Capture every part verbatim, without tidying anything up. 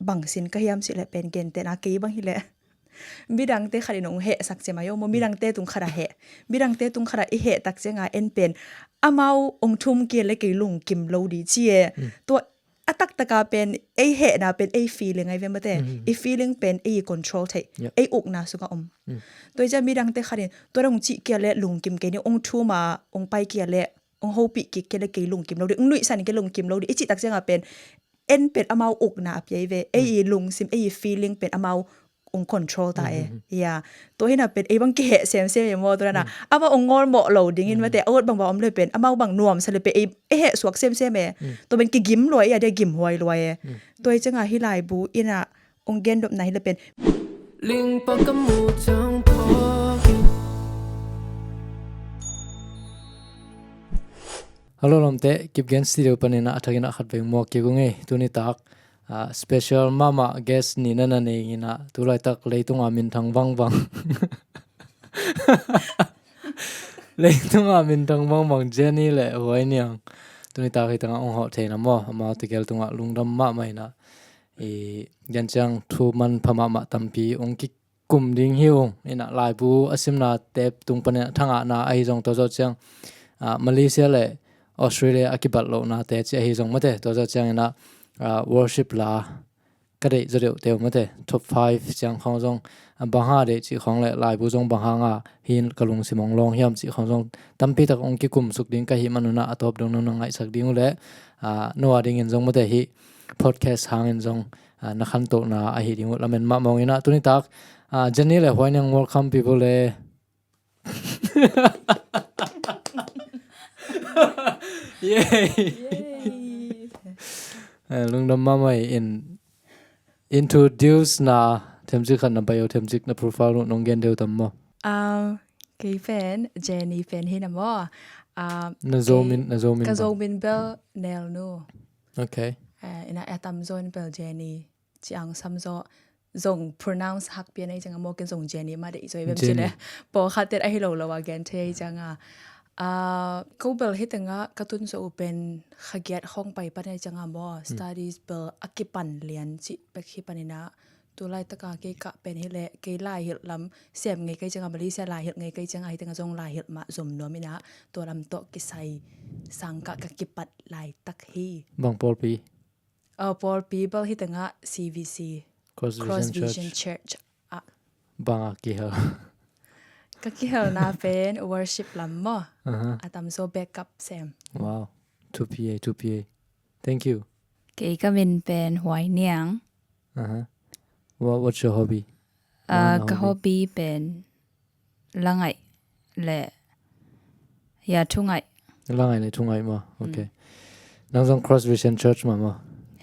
bang sin ka hiam cih leh pen gentehna kei bang hi leh midangte khat in hong hehsak ciang a, maw, midangte tung khat a heh, midangte tung khat a i heh tak ciang a en pen amau hong thum kei leh kei lungkim lo ding ci e. Tua a taktak a pen ei hehna pen ei feeling ahi ve, mate. I feeling pen ei control thei, ei ukna sungah om. Tua hi ciang midangte khat in tua dong cih kei leh lungkim kei ning, hong thum a hong pai kei leh, hong hopih kik kei leh kei lungkim lo ding, hong nuihsan kei lungkim lo ding i cih tak ciang a pen en pen amau ukna a pia hi ve. Ei i lungsim, ei i feeling pen amau hong control ta e. Ya. Tua hi na pen ei bang kiheh semsem e, maw, tua na. Amau hong ngolmawh lo dingin, mate, a ut bangbang om leh pen amau bang nuamsa leh pen ei, ei heh suak semsem e. Tua pen kigim lua e, a dia gimhuai lua e. Tua hi ciang a hih laibu in a hong gendopna hi leh pen Ling pa ka mu cang phawk in. Hello lawmte, Kipgen Studio panin a thakin a khat vei muak kik ung ei. Tuni tak, ah, special mahmah guest nih na na nei in a, tu laitak leitung a minthang vangvang, leitung a minthang vangvang Jenny le Huai Niang tuni tak hi tangah hong hawh thei na maw. Amau tegel tungah lungdam mahmah in a, i gen ciang thu manpha mahmah tampi hong kikum ding hi ung. In a laibu a simna te tung panin a thangahna ahi zong, tua zawh ciang, ah, Malaysia le Australia a kibat lohnate ci ahi zong, mate, tua zawh ciang in a, ah, worship la ka deih zaw deuh teu, mate, top five ciang khawng zong, ah, bang hang deih cih khawng le laibu zong bang hanga hi ka lungsim hong lawng hiam cih khawng zong tampi tak hong kikum suk ding ka hih man un a, a tawp dong nong na ngaihsak ding uh leh, ah, no a dingin zong, mate, hih podcast hangin zong, ah, na khantohna ahi ding uh lamen mahmah ung in a. Tuni tak, ah, Jenny le Huai Niang, welcome people le. Yay. Yay. Eh, lungdam mahmah in introduce na themcik khat, na bio themcik, na profile uh nong gen deuh tam maw? Um, kei pen Jenny pen hi na maw. Um, na Zomi, kei, na Zomi ka bang? Zomi bel Nelnu. Okay. Eh, in a, a tamzaw in bel Jenny ciang samzaw zong pronounce hak pian ahi ciang a, maw, ken zong Jenny mah deih zaw hi vem ci leh pawlkhat ten ahi lo lo a gen thei ahi ciang a. Ah, ko bel hi tangah ka tun zawh uh pen kha giat khawng pai pan ahi ciang a, maw, studies bel a kipan lian cih bek hi pan in a, tu laitak a kei kah pen hi leh kei lai hilh lam sem ngei ka hih ciang a, Malaysia lai hilh ngei ka hih ciang a, hi tangah zong lai hilh mah zom nuam in a, tua lam tawh kisai sang kah ka kipat laitak hi. Bang pawlpi? Uh, pawlpi bel hi tangah C V C, Cross Vision Church. Ah. Bang a kihel? Ka kihelna pen worship lam maw. Aha. A tamzaw backup sem. Wow. Two P A, two P A. Thank you. Kei ka min pen Huai Niang. Aha. What, what's your hobby? Ah, ka hobby pen langaih le, ya, thungaih. Langaih le thungaih maw? Mm. Okay. Nang zong Cross Vision Church mah maw?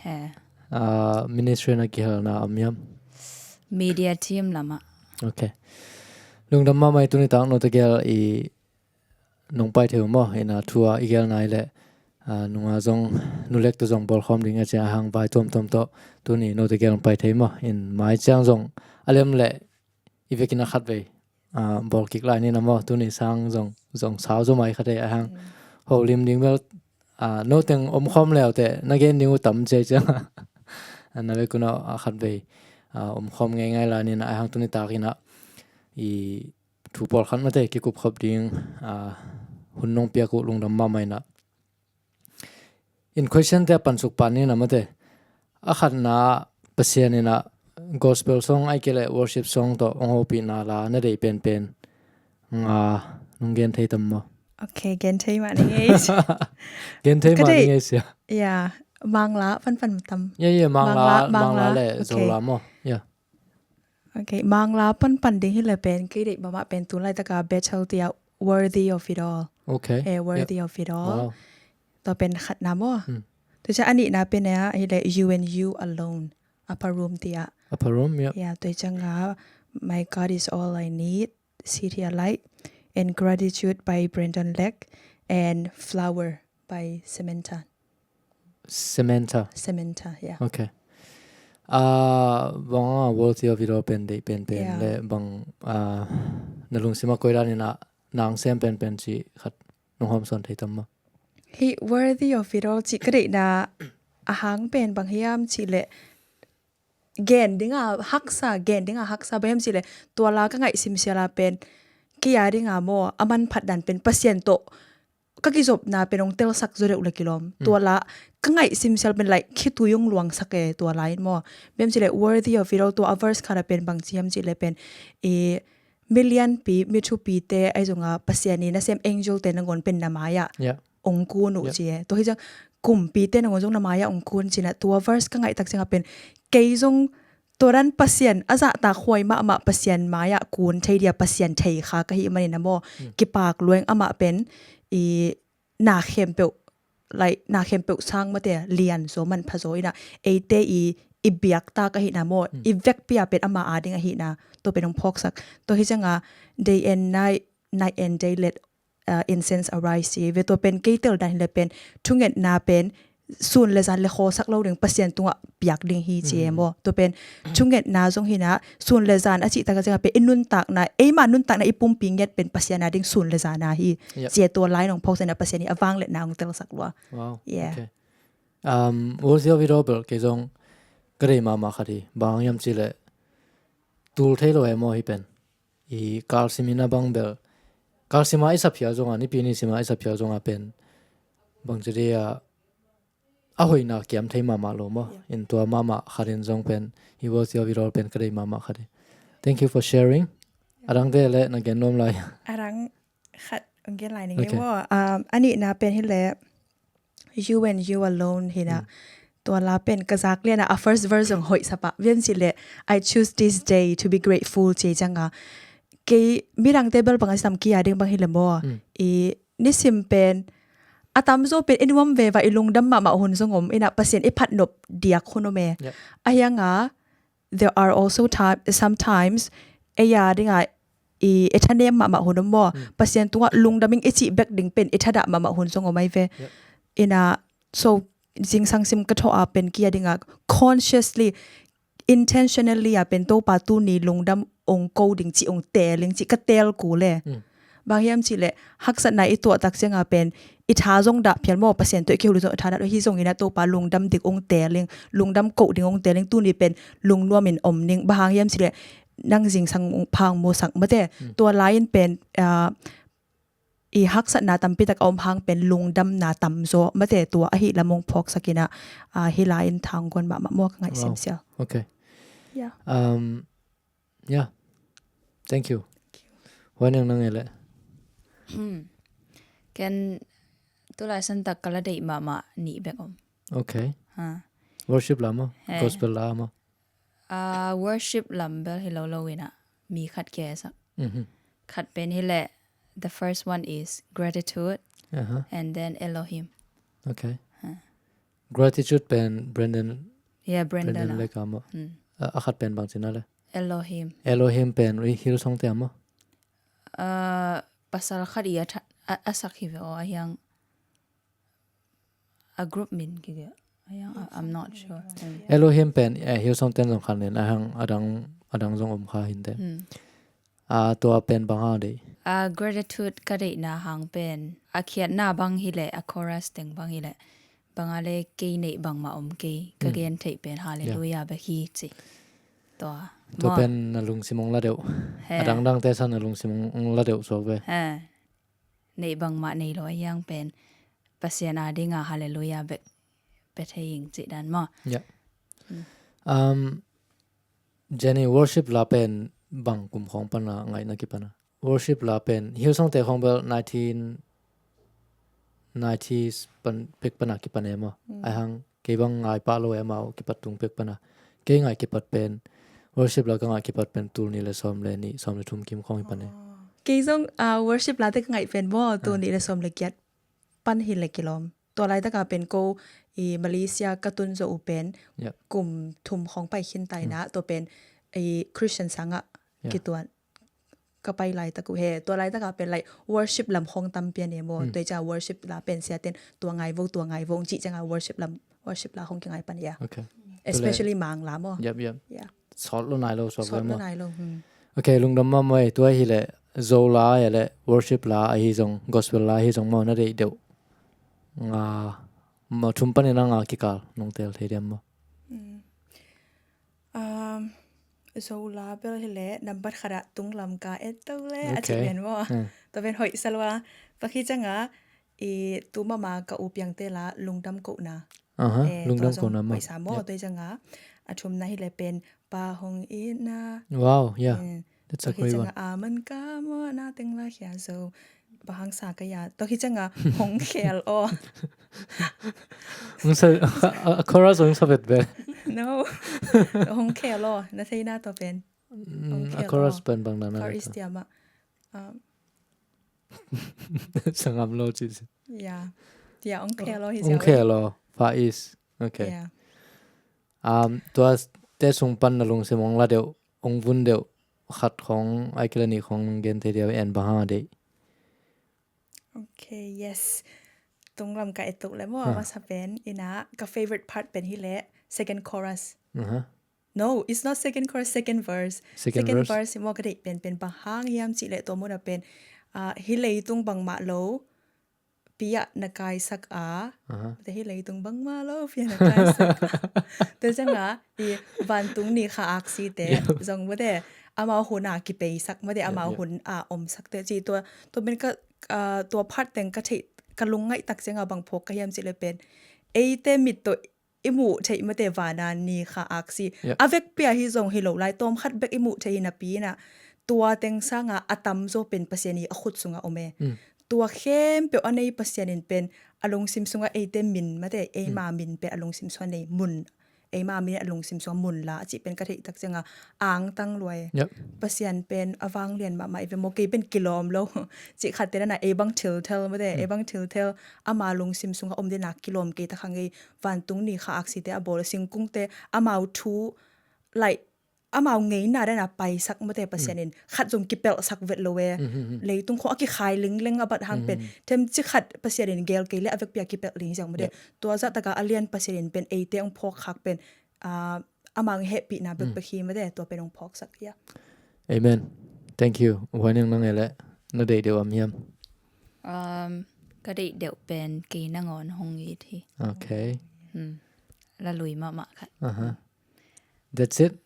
He. Ah, ministry na kihelna om hiam? Media team lamah. Okay. Lungdam mahmah i tuni tak note gel i nong pai thei uh maw, in a thu a i gel nai leh, ah, nunga zong nulek tawh zong bawlkhawm ding a ci a hang vai tuamtuam tawh tuni note gel pai thei maw, in mai ciang zong a lem leh i vekin a khat vei, ah, bawl kik lai ni na maw, tuni sang zong, zong sau zaw mai khat ei a hang. Mm. Holim ding bel, ah, no teng om khawm leu teh na gen ding uh tam cia ciang a, na vekun a khat vei, ah, om khawm ngei ngai lai ni na a hang, tuni tak in a i thu pawlkhat mate kikup khop ding, ah, hun nong piak uh lungdam mahmah in a. In question te a pansuk pan ni na mate. A khatna, Pasian in a gospel song ai kei leh worship song tawh hong hopihna la na deih penpen nga nong gen thei tam maw? Okay, gen thei mah ning ei. Gen thei mah ning ei sia. Ya, Mangla panpan tam. Ya, ya, Mangla, Mangla, Mangla le Zola maw. Ya. Okay, Mangla panpan ding hi leh pen kei deih mahmah pen tu laitak a Bethel te a Worthy of It All. Okay. Eh, Worthy of It All. Wow. Tua pen khatna maw. Hmm. Tua ciang a nihna pen a hi leh You and You Alone, Upper Room te a. Upper Room, yeah. Yeah, tua ciang a My God Is All I Need, City a Light, and Gratitude by Brandon Lake, and Flower by Samantha. Samantha. Samantha, yeah. Okay. Ah, bang a Worthy of It All pen deih penpen le bang, ah, na lungsim a koi dan in a nang sem penpen ci khat nong hawmsawn thei tam maw? Hi Worthy of It All ci ka deihna a hang pen bang hiam ci leh gen dinga haksa, gen dinga haksa, bang hiam cih leh tua la ka ngaih simsial a pen kei a dinga maw, a manphat dan pen Pasian tawh ka kizopna pen hong telsak zaw deuh leh kilawm. Tua la ka ngaih simsial pen, like, khitui hong luangsak e tua la in maw. Bang hiam cih leh Worthy of It All, tua a verse khat a pen bang ci hiam cih leh pen, i, mi lianpi, mi thupite ahi zonga Pasian i nasem angel te nangawn pen na mai-ah hong kun uh ci e. Tua hi ciang kumpite nangawn zong na mai-ah hong kun ci-in ah, tua verse ka ngaih tak ciangah pen kei zong tua dan Pasian a zahtakhuai mahmah Pasian mai-ah kun thei dia Pasian thei kha ka hih manin ah maw, kipak lua ing. Amah pen i na khempeuh, like, na khempeuh sang mate lian zaw, manpha zaw in ah, eite i, i biaktak ahihna maw, i vekpi a pen ama a ding ahihna, tua pen hong phawksak. Tua hi cianga day and night, night and day let, uh, incense arise ci ve. Tua pen kei tel dan hi leh pen thungetna pen sun le zan le khawlsak lo ding, Pasian tungah piak ding hi ci e maw. Tua pen thungetna zong hi-in ah, sun le zan a cih tak ciangah pen i nuntakna, eima nuntakna i pumpi ngiat pen Pasian a ding sun le zan a hi ci e. Tua la in hong phawksak in ah Pasian i a vangliatna hong telsak lua. Wow. Yeah. Okay. Um, Worthy of It All bel kei zong ka deih mahmah khat hi. Bang hiam cih leh tul thei lo e maw hih pen. I kalsim in a bang bel, kalsim a i sa phial zongah, Nipi ni sim a i sa phial zongah pen bang ci dia, a hoihna kiam thei mahmah lo maw. In tua mahmah khat in zong pen i Worthy of It All pen ka deih mahmah khat hi. Thank you for sharing. A dangte leh na gen nuam lai? A dang khat hong gen lai ning e maw. Um, a nihna pen hi leh You and You Alone hi-in ah, tua la pen ka zak lian ah, a first verse zong hoih sa pah. Bang hiam cih leh I choose this day to be grateful ci cianga, kei midangte bel bang a sam, kei a ding bang hi leh maw, i nisim pen a tamzaw pen i nuam veve a, i lungdam mahmah hun zong om in ah, Pasian i phatnop diak hun om e. Ahi hanga there are also time, sometimes ei a dinga i, i thanem mahmah hun om maw. Pasian tungah lungdam ing i cih bek ding pen i thadah mahmah hun zong om ahi ve. In ah, so, zingsang sim ka thawh a pen kei a dinga consciously, intentionally a pen Topa tuni lungdam hong ko ding cih hong teel ing cih ka teel kul e. Bang hiam cih leh haksatna i tuah tak cianga pen i tha zong dah phial maw, Pasian tawh i kihulh zong i tha dah, hi zongin ah Topa lungdam dik hong teel ing, lungdam koh ding hong teel ing, tuni pen lungnuam in om ning. Bang hang hiam cih leh nang zingsang pha hong musak mate. Tua la in pen, ah, i haksatna tampi tak a om hang pen lungdamna tamzaw mate, tua ahi lam hong phawksak in ah, ah, hih la in tha hong guan mahmah maw, ka ngaih simsial. Okay. Yeah. Um, yeah. Thank you. Huai nang nang e leh. Ken tulai santak ka la deih mahmah nih bek om. Okay. Worship la maw? Gospel la maw? Ah, worship lam bel hi lo lo in ah, mi khat kia sak. Khat pen hi leh, the first one is Gratitude, and then Elohim. Okay. Gratitude pen Brandon, yeah, Brandon, Brandon a lek a maw. A khat pen bang ci na leh? Elohim. Elohim pen Hillsong te a maw? Ah, pasal khat i a, a sak hi ve aw, a hiang a group min kige. I'm not sure. Elohim pen, eh, Hillsong ten zong khan len, a hang, a dang, a dang zong om kha hinte. Ah, tua pen bang hang deih? Ah, Gratitude ka deihna hang pen, a khiatna bang hi leh, a chorus teng bang hi leh, bang a leh kei neih bangmah om kei, ka gen theih pen Hallelujah bek hi ci. Tua. Tua pen na lungsim hong la deuh. A dangdang te sang na lungsim hong la deuh suak ve. Neih bangmah nei lo a hiang pen Pasian a dinga Hallelujah bek pia thei ing cih dan maw. Yeah. Um, Jenny, worship la pen bang kum khawng pana ngaihna kipana? Worship la pen Hillsong te khawng bel nineteen nineties pan, pek pana kipan e maw. A hang kei bang ngai pah lo e, amau kipat tung pek pana. Kei ngai kipat pen, worship la ka ngai kipat pen tul nih le sawm le nih, sawm le thum kim khawng hi pan e. Kei zong, ah, worship la te ka ngai pen maw, tul nih le sawm le giat pan hi leh kilawm. Tua laitaka pen ko i Malaysia ka tun zawh uh pen kum thum khawng pai khin ta in ah, tua pen i Christian sangah kituan ka pai laitak uh hi. Tua laitaka pen, like, worship lam khawng tampi a nei maw. Tua i ciang worship la pen siaten tua ngai vo, tua ngai vo hong cih cianga worship lam, worship la khawng kingai pan hi a. Okay. Especially Mang la maw. Yep, yep. Yeah. Sawt lo nai lo, sawt lo nai lo. Okay, lungdam mahmah ei. Tua hi leh Zo la hi leh worship la ahi zong, gospel la ahi zong maw, na deih deuh nga, maw, thum panin a nga kikal nong teel thei diam maw? Zola bel hi leh nambat khat ah Tunglam Ka Et To Le a cih pen maw? Tua pen hoih sa lua. Tua khit ciangah i tu mahmah ka u piangte la Lungdam Kohna. Aha, Lungdam Kohna maw? Hoih sa maw? Tua hi ciangah a thumna hi leh pen Pa Hong Itna. Wow, yeah. That's a great one. Tua khit ciangah Aman Ka Mawhna Teng La Khia Zo. Bang hang sa ka ya. Tua khit ciangah Hong Khel Aw. Hong sa, a chorus hong sa vetvet. No. Hong Khel Aw. Na theina tua pen. A chorus pen bang na na. Far East tiam ah. Sangam lo ci. Ya. Tia Hong Khel Aw hi. Hong Khel Aw. Far East. Okay. Um, tua te sung pan na lungsim hong la deuh, hong vun deuh khat khong, ai kila nih khong nong gen thei deuh en bang hang a deih. Okay, yes. Tunglam Ka Et To Le maw, a masa pen, ina, ka favorite part pen hi leh second chorus. No, it's not second chorus, second verse. Second verse maw ka deih pen, pen bang hang hiam cih leh tua muna pen, ah, hi leitung bangmah lo pi ah na kaisak a. Te hi leitung bangmah lo pi ah na kaisak a. Te ciangah i vantung ni kha aksi te zong mate amau hun a kipeisak mate amau hun a omsak te ci tua, tua pen ka, ah, tua part teng ka theih, ka lungngaih tak ciangah bang phawk ka hiam cih leh pen eite mit tawh i muh theih mate vana ni kha aksi. A vekpi a hi zong hi lo lai, tawm khat bek i muh theih hi napi inah tua teng sangah a tamzaw pen Pasian i a khut sungah om e. Tua khempeuh a nei Pasian in pen a lungsim sungah eite min mate eima min pen a lungsim sungah nei mun, eima min a lungsim sungah mun la a cih pen ka theih tak ciangah angtang lua e. Pasian pen a vanglian mahmah i ve maw, kei pen kilawm lo cih khat te nana ei bang thilthel mate, ei bang thilthel ama lungsim sungah om dena kilawm kei ta kha ngei. Vantung ni kha aksite a bawl a singkungte amau thu, like, amau ngeina dena paisak mate Pasian in khat zong kipelhsak vet lo e. Leitung khong a kikhai lingleng a bat hang pen themci khat Pasian in gel kei le a vekpi a kipelh ling hi ziang mate. Tua zah taka a lian Pasian in pen eite hong phawk khak pen, ah, amang hehpihna bekbek hi mate, tua pen hong phawksak hi a. Amen. Thank you. Huai neng nang e le na deih deuh am hiam? Um, ka deih deuh pen kei nangawn hong it hi. Okay. Hmm. La lui mahmah khat. Aha. That's it?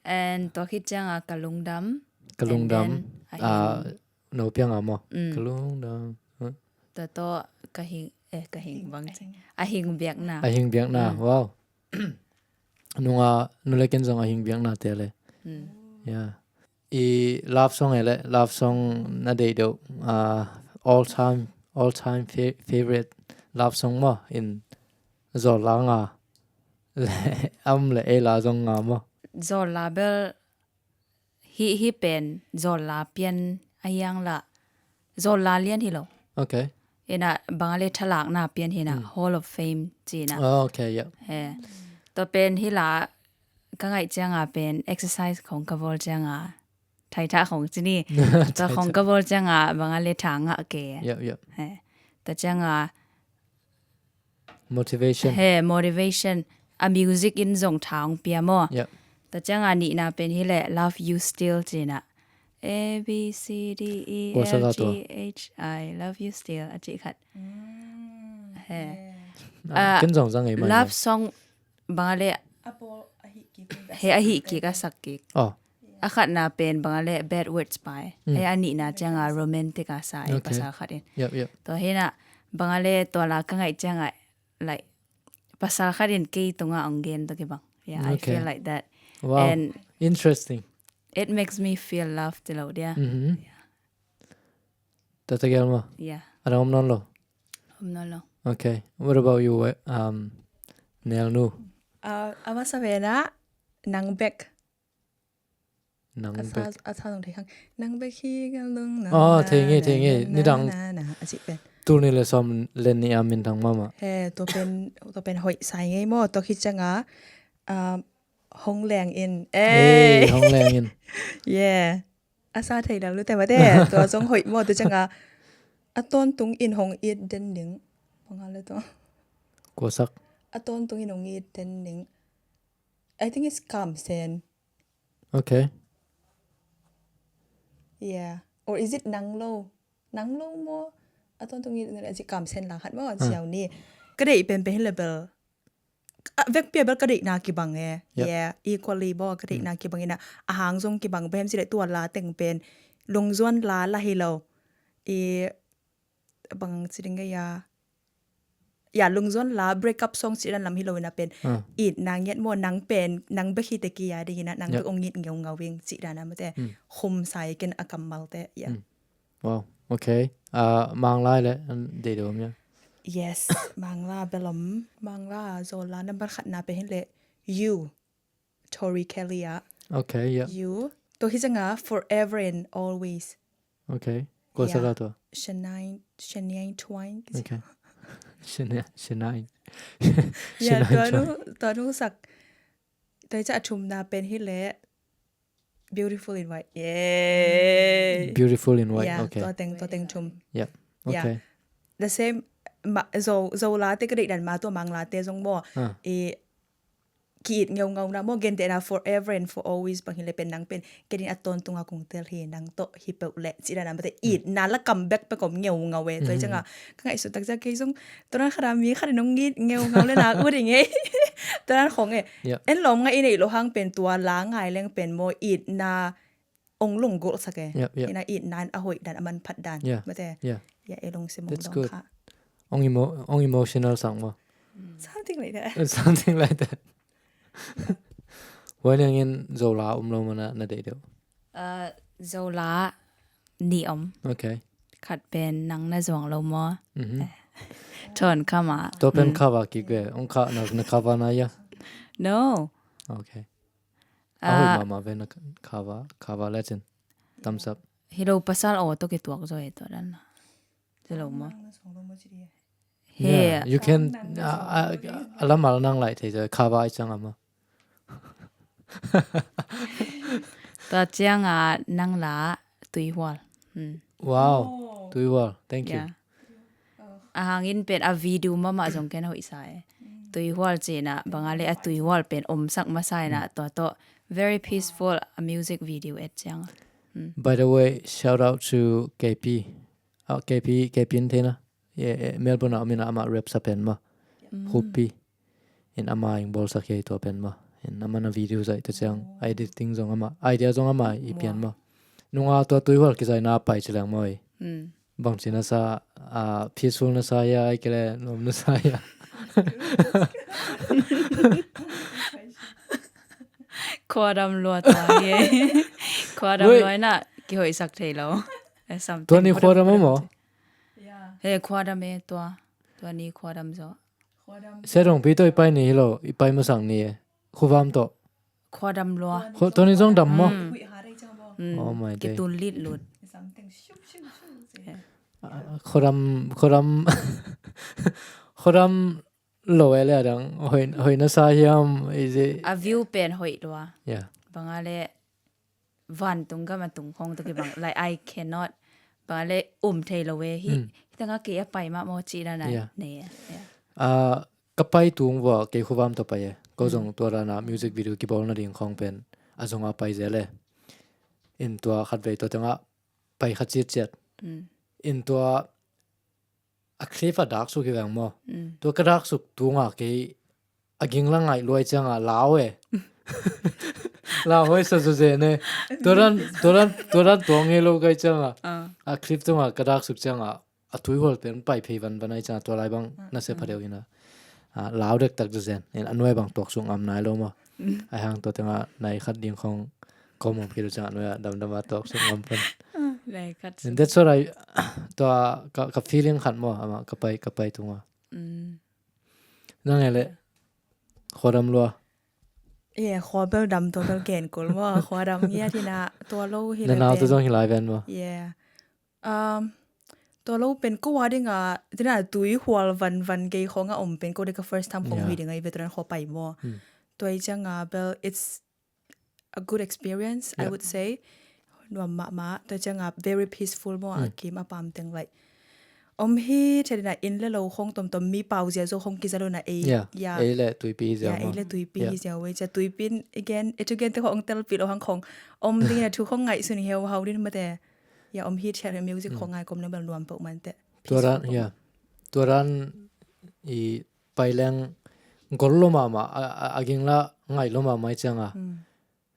And tua khit ciangah Ka Lungdam. Ka Lungdam. Ah, no piang a maw? Ka Lungdam. Tua tawh Ka Hing, eh, Ka Hing bang ci. A Hing Biakna. A Hing Biakna. Wow. Nunga, nu le ken zong a hing biakna te le. Yeah. I love song e le, love song na deih deuh, ah, all time, all time fa-, favorite love song maw in Zawlla nga le, am le ei la zong nga maw? Zawlla bel hi, hi pen Zawlla pian a hiang la, Zawlla lian hi lo. Okay. Ina bang a le thalakna pian hi na, Hall of Fame ci na. Oh, okay, yeah. He. Tua pen hi la ka ngaih cianga pen exercise khong ka bawl cianga, thaithah khong ci ni. Tua khong ka bawl cianga bang a le tha ngah ke. Yep, yep. He. Tua cianga motivation. He, motivation. A music in zong tha hong pia maw? Yep. Tua cianga nihna pen hi le Love You Still ci na. A B C D E F G H I love you still a cih khat. He. Ah, ken zong zang ei mai love song bang a le he a hih kik a sak kik. Oh. A khatna pen bang a le Bad Words Bye. He a nihna cianga romantic a sa ei pasal khat in. Yep, yep. Tua hi na bang a le tua la ka ngaih cianga, like, pasal khat in kei tunga ong gen to kibang. Yeah, I feel like that. Wow. And interesting. It makes me feel love ti lo dia. Mm-hmm. Yeah. Tata gel mo? Yeah. Ada om non lo? Om non lo. Okay. What about you, um, Nel Nu? Uh, ama sa vena nang bek. Nang bek. A sa zong thei hang. Nang bek hi ngal lung nang. Oh, thei ngei, thei ngei. Nidang. A cih pen. Tul ni le som len ni a min thang mama. He, tua pen, tua pen hoih sai ngei mo. Tua khit cianga, um, Hong Leng In. Eh, Hong Leng In. Yeah. A sa thei lal lu te mate. Tua zong hoih mo tua cianga. A tawntung in hong it den ding. Panga le tua. Kuasak. A tawntung in hong it den ding. I think it's Kam Sen. Okay. Yeah. Or is it Nang Lo? Nang Lo mo? A tawntung in a ci Kam Sen la khat mo, a ciau ni. Ka deih pen pen hi le bel vekpi a bel ka deihna kibang e. Yep. Yeah, equally bo ka deihna kibang ina, a hang zong kibang, bang hiam cih leh tua la teng pen lungzuan la la hi lo. I bang ci ding a, ya, lungzuan la, break up song cih dan lam hi lo ina pen. Itna ngiat maw, nang pen nang bek hi te ki ya ding ina, nang bek ong it ngeungau ing cih dan a mate. Khum sai ken a kammal te ya. Wow, okay. Manglai le an dei dom ya. Yes, Mangla bel om, Mangla Zola number khatna pen hi le You, Tori Kelly a. Okay, yeah. You. To hi zanga Forever and Always. Okay. Ko sa ka to? Shania, Shania Twain. Okay. Shania, Shania. Yeah, Shania Twain. Tua nu sak. Tua hi ca a thumna pen hi le Beautiful in White. Yay. Beautiful in White. Yeah, okay. Tua teng, tua teng thum. Yep. Yeah. Okay. The same, ma, Zo, Zola te ka deih dan ma tua Mangla te zong maw. I ki it ngeungau na maw, gentehna Forever and For Always bang hi le pen nang pen, ken in a tawntunga kong tel hi, nang tawh hi peuh leh cih dan a mate, itna la kam bek pek om ngeungau e. Tua hi cianga ka ngaihsut tak ciang kei zong tua dan khat a mi khat in ong it ngeungau le nak ut ing e. Tua dan khong e. En lawm ngai i neih loh hang pen tua la ngai leng pen maw, itna ong lunggulhsak e. Ina itna in a hoih dan, a manphat dan mate. Ya, e lungsim ong dong kha. Ong emotional sang maw? Something like that. Something like that. Huai niangin Zola om lo maw, na deih deuh? Zola nih om. Okay. Khat pen Nang Na Zuang Lo Maw. Ton Kama. Tua pen cover kik ve. Ong kha na, na cover na ya? No. Okay. A hoih mahmah ve na cover, cover legend. Thumbs up. Hi lo, pasal aw tawh kituak zaw e tua dan. Hi lo maw? He. Yeah, you can, a lamal nang lai thei zaw, cover i ciang a maw. Tua cianga Nang La, Tuihual. Wow, Tuihual. Thank you. A hangin pen a video mahmah zong ken hoih sa e. Tuihual cina banga le a Tuihual pen omsak masa ina, tua tawh very peaceful a music video et ciang. By the way, shout out to K P. K P, K P in theina. Melbourne a om ina, amah rap sa pen mah. Hupi in ama ing bawlsak hi tua pen mah. In ama na video zaih ta ciang, editing zong ama, idea zong ama i pian mah. Nunga tua Tuihual kizaina pai ci leng maw i. Bang cina sa, peaceful na sa ya, ai kele nuam na sa ya. Khuadam lua ta hi. Khuadam lua ina kihoihsak thei lo. Tua ni khuadam a maw? He, khuadam e tua. Tua ni khuadam zaw. Sedongpi tawh i pai ni hi lo, i pai masang ni e. Khuvam tawh. Khuadam lua. Tua ni zong dam maw? Oh my day. Kitun lit lut. Khuadam, khuadam, khuadam lo e le adang. Hoih, hoih na sa hiam, is it? A view pen hoih lua. Yeah. Banga le vantung gam a tung khong tawh kibang, like, I cannot, bang le um thei lo e hi. Hi tanga kei a pai mah maw ci dan a nei e. Ka pai tung vua kei Khuvam tawh pai e. Ko zong tua dan a music video kibawl nading khong pen a zong a pai zel e. In tua khat vei tua tanga pai kha ciatciat. In tua a clip a daksuk hi veng maw? Tua ka daksuk tunga kei a ging la ngaih luai cianga lau e. Lau hoi sa zuzen e. Tua dan, tua dan, tua dan tua ngei lo kai cianga a clip tunga ka daksuk cianga a Tuihual pen pai phei vanvan ai cianga tua lai bang na se pha deuh ina. Lau dektak zuzen in a nuai bang tuaksuk ngam nai lo maw? Ai hang tua tenga nai khat ding khong kawm om kei lo cianga a nuai a damdam a tuaksuk ngam pan. That's what I, tua ka, ka feeling khat maw, ama ka pai, ka pai tunga. Nang e le khuadam lua. Ye, khua bel dam, tua bel gen kul maw, khuadam ngiat hi na, tua lo hi le pen. Na nau tu zong hi lai pen maw. Ye. Tua lo pen ko a dinga, tina Tuihual vanvan gei khong a om pen ko de ka first time khong hui dinga i veteran khua pai maw. Tua i cianga bel, it's a good experience, I would say. Nuam mahmah, tua cianga very peaceful maw, a kim a pam teng, like. Om hi thei dina in le lo khong tomtom mi pau zia zo khong kiza lo na ei. Yeah. Ei le tuipi hi zia maw. Ei le tuipi hi zia wei cia tuipi in again, et again te khong telpi lo hang khong. Om ding ina thu khong ngaihsun hi heu hau din mate. Ya om hi thei music khong ngai kom na bel nuam peuh man te. Tua dan, yeah. Tua dan i pai leng gol lo mahmah a, a, a ging la ngai lo mahmah i cianga,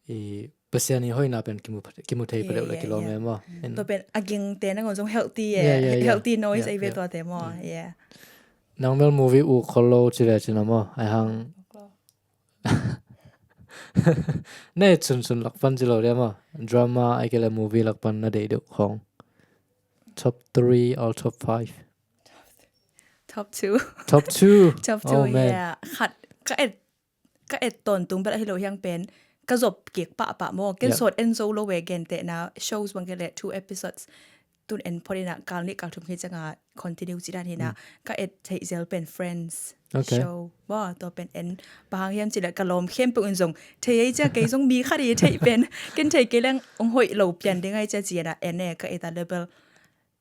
i Pasian i hoihna pen kimu, kimu thei pha deuh la kilawm e maw. Tua pen a gingte nangawn zong healthy e. Healthy noise ei ve tuate maw. Nang bel movie uk khol lo ci ve cina maw, ai hang. Nei chunchun lak pan ci lo dia maw. Drama ai kele movie lak pan na deih deuh khong. Top three or top five? Top two. Top two. Top two, yeah. Khat ka et ka et tawntung bel ahi lo hiang pen ka zop kik pahpah maw. Ken sawt en zo lo ve, gentehna shows bang kele two episodes tun en phot ina kal nih kal thum khi cianga continue ci dan hina ka et theih zel pen Friends show maw. Tua pen en bang hang hiam cile ka lawm khempeuh in zong thei ei cia, kei zong mi khat i theih pen ken thei kei leng ong hoih lo pian ding ai cia ci ina en e ka et a level.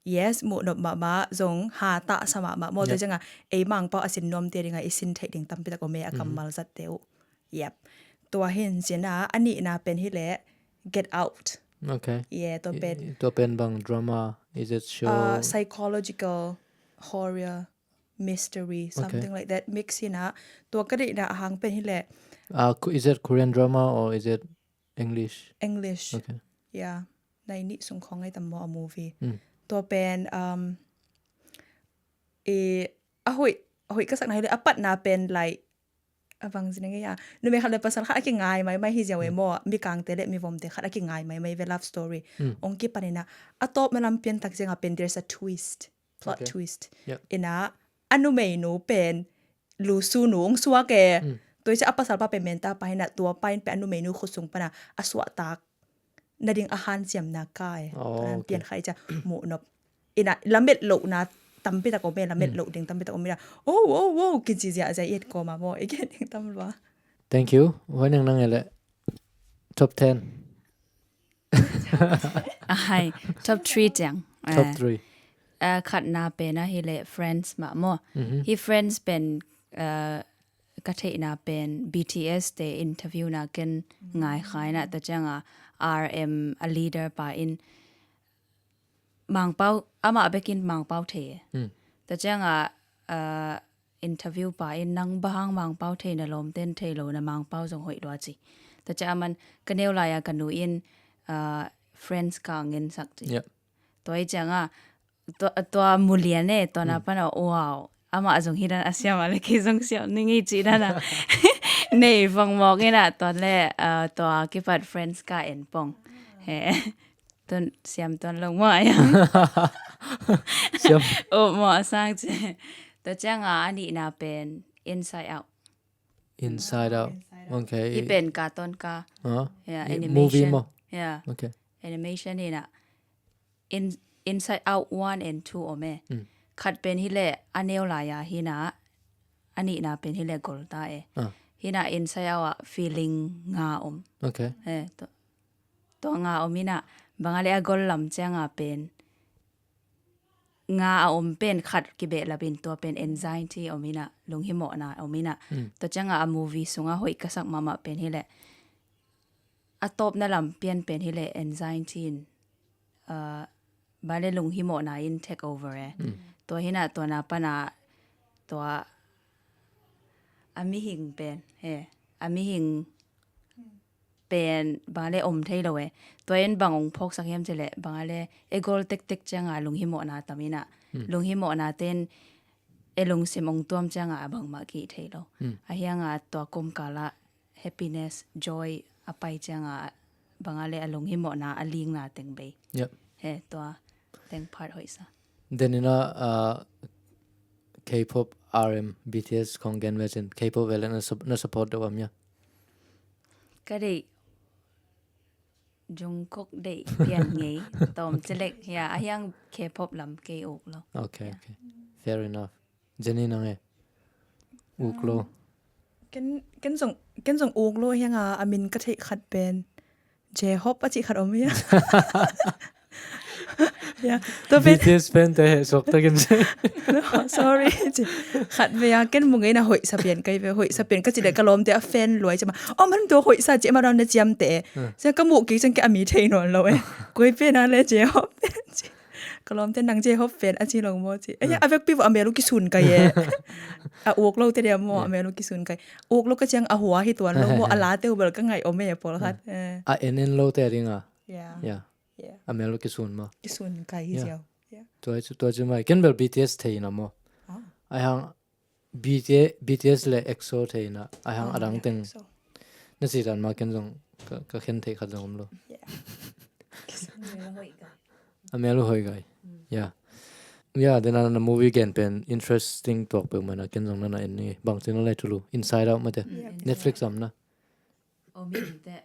Yes, muhnop mahmah zong ha tah sa mahmah maw. Tua cianga ei Mangpau a sin nuamte dinga i sin theih ding tampi tak om e, a kammal zatte uh. Yep. Tua hin cina a nihna pen hileh Get Out. Okay. Yeah, tua pen. Tua pen bang drama, is it show? Uh, psychological horror mystery, something like that. Mix hina. Tua ka deihna a hang pen hileh. Uh, is it Korean drama or is it English? English. Okay. Yeah. Nai nih sung khong ngai tam maw a movie. Tua pen um, i a hoih, a hoih ka sakna hileh a patna pen like a bang zina ngai a numei khat le pasal khat a kingai maimai hi ziau e maw. Mikangte le mivomte khat a kingai maimai ve, love story. Ong kipanina a tawpna lam pian tak zianga pen there's a twist, plot twist. Ina a numeinu pen lusu nu ong suak e. Tua i cia a pasal pa pen menta pa hina tua pa in pen a numeinu khut sung pana a suahtak nading a hanciamna kai. Pian khai cia muhnop. Ina lamet lohna tampi tak om e, lamet loh ding tampi tak om ina. Oh, oh, oh, kici ziahziah i et kawma maw. I et ding tam lua. Thank you. Huai nang nang ele top ten. Ahai, top three tiang. Top three. Uh, khatna pen a hileh Friends mah maw. Hi Friends pen uh, ka theihna pen B T S te interview na ken ngai khaina ta cianga R M a leader pa in Mangpau, amah bekin Mangpau thei e. Ta cianga uh, interview pa in nang bahang Mangpau thei na lawmten thei lo na Mangpau zong hoih lua ci. Ta cianga man ka neu laia ka nu in uh, Friends ka ngen sak ci. Tua i cianga tua, tua mulian e, tua na pana wow. Amah zong hi dan a siam a le kei zong siam ning i ci dan a nei vang mawk ina tua le uh, tua kipat Friends ka en pong. He. Tun siam tuan lo maw a yang. Siam. Oh, maw a sang ci. Tua cianga a nihna pen Inside Out. Inside Out. Okay. I pen ka ton ka. Yeah, animation. Movie maw? Yeah. Okay. Animation ina. In, Inside Out one and two om e. Khat pen hileh a neu laia hina. A nihna pen hileh golta e. Hina Inside Out a feeling nga om. Okay. Eh, to, tua nga om ina banga le a gol lam cianga pen nga a om pen khat kibehlapin tua pen anxiety om ina, lunghimawhna om ina. Tua cianga a movie sunga hoih ka sak mahmah pen hileh a tawpna lam pian pen hileh anxiety in uh, bale lunghimawhna in take over e. Tua hina tua na pana tua a mihing pen he, a mihing pen bangale om thei lo e. Tua in bang ong phawksak hiam cileh bangale e gol tektek cianga lunghimawhna tam ina. Lunghimawhna ten e lungsim ong tuam cianga a bangmah kih thei lo. A hianga tua komkala happiness, joy a pai cianga bangale a lunghimawhna a lingna teng bei. He tua teng part hoihsa. Denina uh, K-pop, R M, B T S khong gen vecin K-pop vele na, sup- na support deuh am ia? Ka deih Jungkook deih pian ngei tawm celek hia a hiang K-pop lam kei uk lo. Okay, okay. Fair enough. Jenny nang e uk lo. Ken ken zong ken zong uk lo hianga a min ka theih khat pen J-Hope a cih khat om hia. B T S fan te heh suak takin. Sorry. Khat vei a ken mu ngeina hoihsa pian kai ve, hoihsa pian ka cih le ka lawmte a fan luai cima. Om han tua hoihsa cih ma dawn na ciamte. Sia ka muh kik ciang ke a mi thei nawn lo e. Koi pen a le J-Hope. Ka lawmte nang J-Hope fan a ci lo maw ci. Aia, a vekpi vawh a mel uh kisun kai e. A uk lote dia maw a mel uh kisun kai. Uk lo ka ciang a hua hi tuan lo maw a late uh bel ka ngaih om e pawlkhat. A en en lote a dinga. Yeah. Yeah. Yeah. A mel uh kisun maw. Kisun kai hi ziau. Yeah. Tua cu, tua cu mai. Ken bel B T S thei na maw. Ah. Aihang B T S, B T S le EXO thei na. Aihang a dang teng. EXO. Na si dan ma ken zong ka, ka khen thei khat zong om lo. Yeah. A mel uh hoi gai. Yeah. Yeah, dena na movie gen pen interesting tuak peuhmah na ken zong na na en ni. Bang ci na lai thulu. Inside Out mate. Yeah. Netflix am na. Om in te.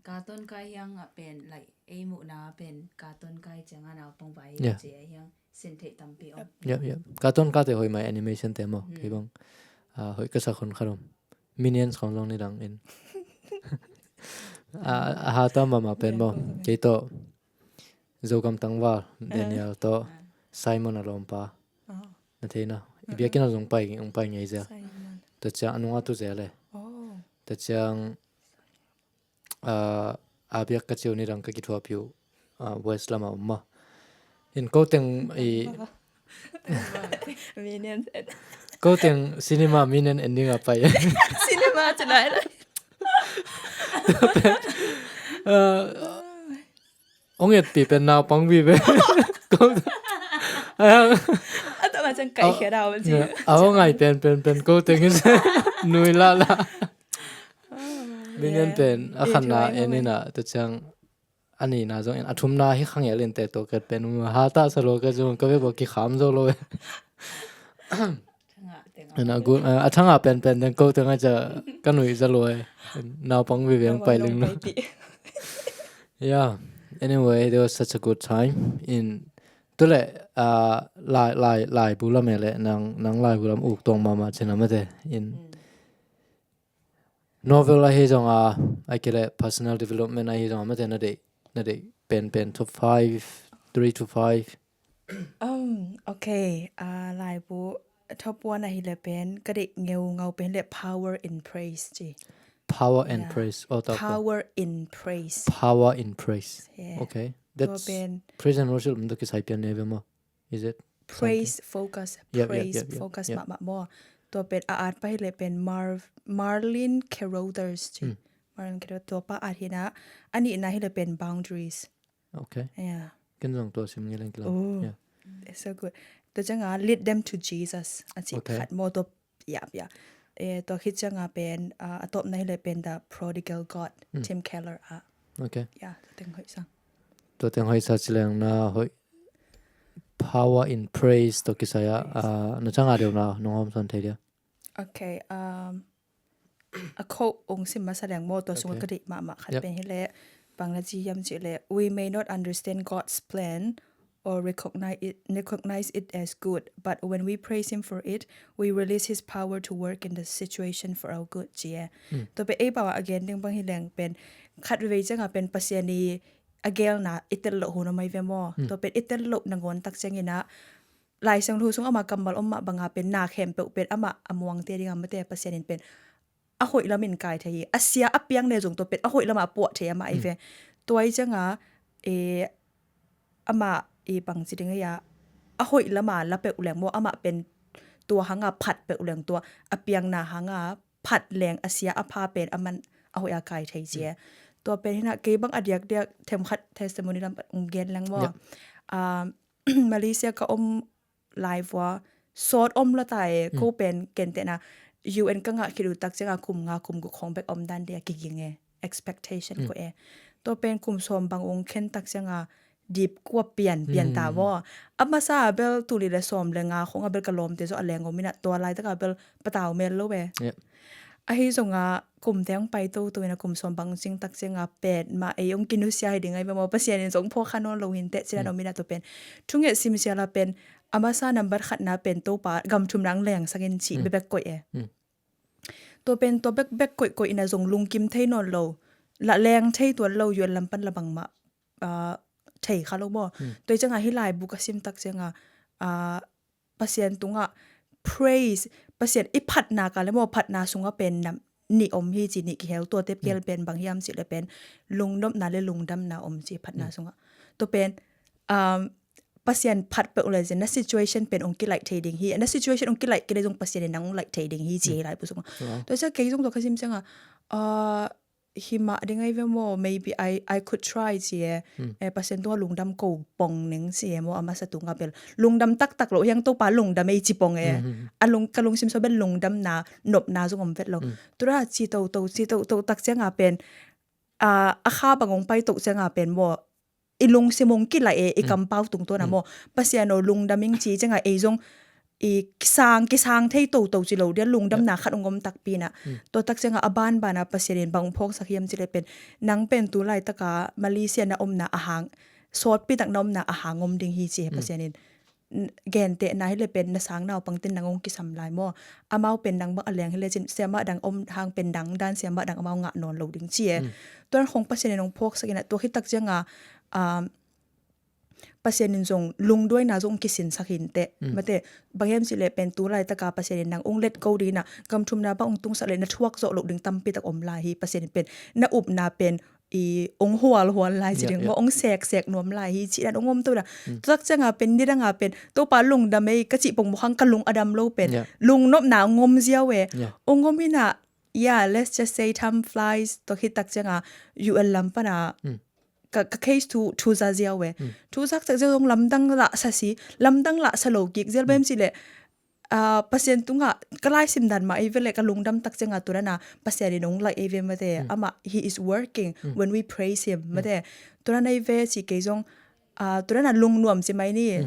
Cartoon kai hiang a pen, like, ei muhna pen cartoon kai ciang a naupang vai hi ci a hiang sin theih tampi om. Yep, yep. Cartoon kate hoi mai animation te maw. Kei bang, ah, hoi ka sak hun khat om. Minions khong zong ni dang in. Ah, a hata mahmah pen maw. Kei tawh Zogam tangval Daniel tawh Simon a lawmpa. Na thei na. I biakinn a zong pai, ong pai ngei zia. Simon. Tua ciang a nunga tu zia le. Oh. Tua ciang ah, a biak ka ciu ni dang ka kithuapi uh, ah, West lam a om maw. In ko teng i Minion. Ko teng cinema Minion ending a pai. Cinema ci lai lai. Ah, ong etpi pen naupang vive. Ko a tama cang kai khia dau man ci. A ong ai pen pen pen ko teng nui la la. Minion pen a khanna en ina tua ciang a nihna zong in a thumna hi khang el in te tawh kat pen um ha ta sa lo ka zong ka vek bawk kikham zo lo e. A thanga pen pen deng ko teng a ca ka nuih za lo e. Naupang viveng pai ling lo. Yeah. Anyway, it was such a good time in tule, ah, lai lai lai bu lam e le nang nang lai bu lam uk tong mama cina mate in. Novel ahi zonga, a kile personal development ahi zonga, mate na deih, na deih pen pen top five, three to five. Um, okay, uh, laibu top one ahi le pen, ka deih ngeu ngau pen le Power in Praise ci. Power and Praise. Oh, tak. Power in Praise. Power in Praise. Yeah. Okay. That's pen praise and worship lam tu kisai pian neve mo. Is it praise focus? Yep, yep, praise yep, yep, focus yep. Mahmah maw. Tua pen a at pa hi le pen Mar Marlene Carruthers ci. Marlene Carruthers tua pa at hi na. A nihna hi le pen Boundaries. Okay. Yeah. Ken zong tua sim ngilen kilo. Oh. Yeah. That's so good. Tua cianga Lead Them to Jesus. A ci khat maw tua. Yeah, yeah. Eh, tua khit cianga pen, ah, a tawpna hi le pen The Prodigal God, Tim Keller a. Okay. Yeah, tua teng hoih sang. Tua teng hoih sa ci leng na hoih Power in Praise tawh kisai ah, ah, na cang a deuh na nong hawm sawn thei dia. Okay, um, a quote ong sim masa leng maw tua sungah ka deih mahmah khat pen hi leh bang na ci hiam cih leh, we may not understand God's plan or recognize it, recognize it as good, but when we praise Him for it, we release His power to work in the situation for our good ci e. Tua pen ei bawah a gen ding bang hi leng pen khat vei ciangah pen Pasian i a gelna i tel loh hun a mai ve maw? Tua pen i tel loh nangawn tak cianginah Lai Siangtho sung ama kammal om mah banga pen na khempeuh pen amah a muangte dinga mate Pasian in pen a hoih lamin kai thei hi. A sia a piang le zong tua pen a hoih lama a puah thei amah i ve. Tua i cianga e, amah i bangci ding a, a hoih lama la peuh leng maw amah pen tua hanga phat peuh leng tua a piangna hanga phat leng a sia a pha pen a man a hoih a kai thei ci e. Tua pen hinah kei bang a diakdiak themkhat testimony lam pat ung gen leng maw. Malaysia ka om lai vua sawt om lata e ko pen kentehna U N ka ngah khit uh tak cianga kum nga kum guk khong bek om dan dia kiging e expectation ko e. Tua pen kum sawm bang ung khen tak cianga dip kua pian pian ta vaw. A masa a bel tuli le sawm le nga khong a bel ka lawmte zawh a leng om inah tua laitaka bel patau mel lo e. Ahi zonga kumte hong pai toto ina kum sawm bang cing tak cianga pen mah ei hong kinusia hi ding ai ve maw Pasian in zong phawk kha nawn lo hinteh cina no mina to pen. Thunget simsia la pen a masa nambat khatna pen Topa gam thumna ang leng sakin cih bebek koih e. Tua pen tua bekbek koihkoih ina zong lungkim thei nawn lo. La leng thei tuan lo yuan lampan la bangmah thei kha lo maw. Tua i cianga hi laibu ka sim tak cianga Pasian tungah praise, Pasian i phatna ka le maw phatna sunga pen nam nih om hi ci nih kihel tua tep kel pen bang hiam cih le pen lungnopna le lungdamna om ci phatna sunga. Tua pen um, Pasian phat peuh le zin na situation pen ong kilaih thei ding hi, na situation ong kilaih kei le zong Pasian in nang ong laih thei ding hi ci hi lai pu sung. Tua ciang kei zong tua ka sim ciang a, ah, hi mah ding ai ve maw, maybe I, I could try ci e. Eh, Pasian tunga lungdam ko pong ning ci e maw, a masa tunga bel lungdam taktak lo hiang Topa lungdam ei ci pong e. A lung, ka lungsim sua bel lungdamna nopna zong om vet lo. Tura ci toto ci toto tak cianga pen, ah, a kha bang ong pai toh cianga pen maw, i lungsim ong kilaih e, i kampau tungtawn a maw, Pasian aw lungdam ing ci cianga ei zong i kisang, kisang thei toto ci lo dia, lungdamna khat ong om takpi na. Tua tak cianga a banbana Pasian in bang ong phawksak hiam ci le pen, nang pen tu laitaka Malaysia na omna a hang, sawtpi tak na omna a hang om ding hi ci he Pasian in. N-, gentehna hi le pen na sang naupangten nang ong kisam lai maw, amau pen nang bang a leng hi le cin siamah dang om hang pen dang dan siamah dang amau ngah nawn lo ding ci e. Tuan khong Pasian in ong phawksak ina tua khit tak cianga, ah, Pasian in zong lungduaina zong kisinsak hinte. Mate, bang hiam ci le pen tu laitaka Pasian in nang ong let go ding ina, gam thumna bang ong tungsak le na thuak zawh loh ding tampi tak om lai hi. Pasian in pen na upna pen i ong hual hual lai ci ding maw, ong sek sek nuam lai hi ci dan ong om to da. Tuak cianga pen nidanga pen Topa lungdam ei ka ci pong maw hang ka lung a dam lo pen lungnopna ong om ziau e. Ong om ina, yeah, let's just say time flies, tua khit tak cianga U N lam pana ka, ka case thu, thu za ziau e. Thu zak cak ziau zong lamdang lah sa si, lamdang lah sa lo kik zial bem ci le, ah, Pasian tunga ka laisim dan mah ei ve le ka lungdam tak cianga tu dana Pasian in ong laih ei ve mate. Amah, he is working when we praise him mate. Tu dana ei ve ci kei zong, ah, tu dana lungnuam ci mai ni.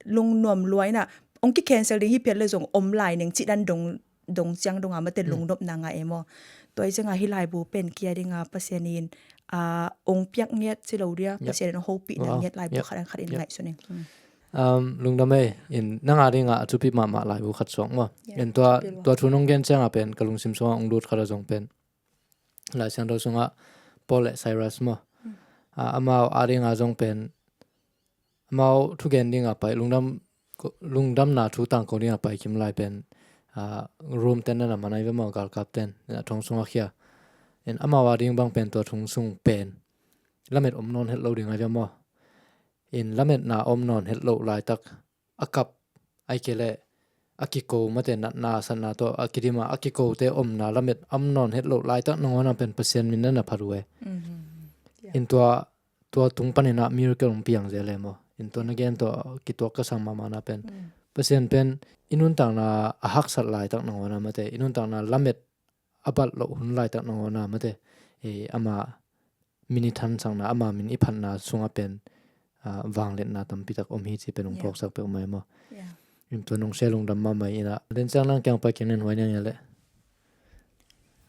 Lungnuam luaina ong ki cancel ding hi phial le zong om lai ning ci dan dong dong ciang donga mate lungnopna ngah e maw. Tua i cianga hi laibu pen kia dinga Pasian in, ah, ong piak ngiat ci lo dia, Pasian in ong hopihna ngiat laibu khat an khat in ngaihsun ing. Um, lungdam ei, in nanga dinga a thupi mahmah laibu khat suak maw. In tua, tua thu nong gen cianga pen ka lungsim sunga ong lut khat a zong pen Lai Siangtho sunga Paul le Silas maw. Ah, amau a dinga zong pen amau thugen dinga pai, lungdam, lungdamna thu tangko dinga pai kim lai pen, ah, Rome ten nana man ai ve maw, galkap ten, a thong sunga khia. In amau a ding bang pen tua thong sung pen lamet om nawn het lo ding ai ve maw. In lametna om nawn het lo laitak a kap ai ke le a kiko mate natna satna tawh a kidima a kikote omna lamet om nawn het lo laitak nangona pen Pasian min nana phat uh e. In tua tua tung paninah miracle hong piang zel e maw. In tua na gen tua kituak ka sang mahmahna pen Pasian pen i nuntakna a haksat laitak nangona mate, i nuntakna lamet a bat loh hun laitak nangona mate, e, ama min i thansakna, ama min i phatna sunga pen, ah, vangliatna tampitak om hi ci pen hong phawksak peuh mai maw. In tua nong share lungdam mahmah inah. Den ciang nang kiang pai kiang nen huai niang ia le.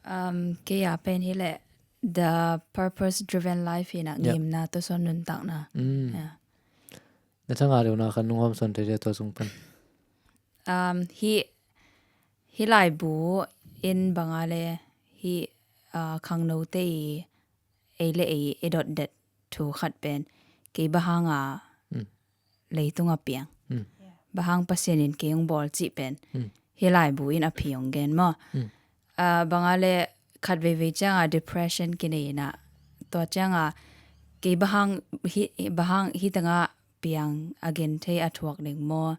Um, kei a pen hi le the purpose driven life hi na ngimna tawh sawn nuntakna. Na thanga deuhna khan nung hawm sawn thei dia tua sung pan. Um, hi, hi laibu in banga le hi, uh, khangnote i ei le ei i dotdet thu khat pen kei bahanga leitunga piang. Bahang Pasian in kei hong bawl cih pen hi laibu in a phi hong gen maw. Ah, banga le khat veivei cianga depression kinei ina tua cianga kei bahang hi, bahang hi tanga piang a gen thei a thuak ding maw,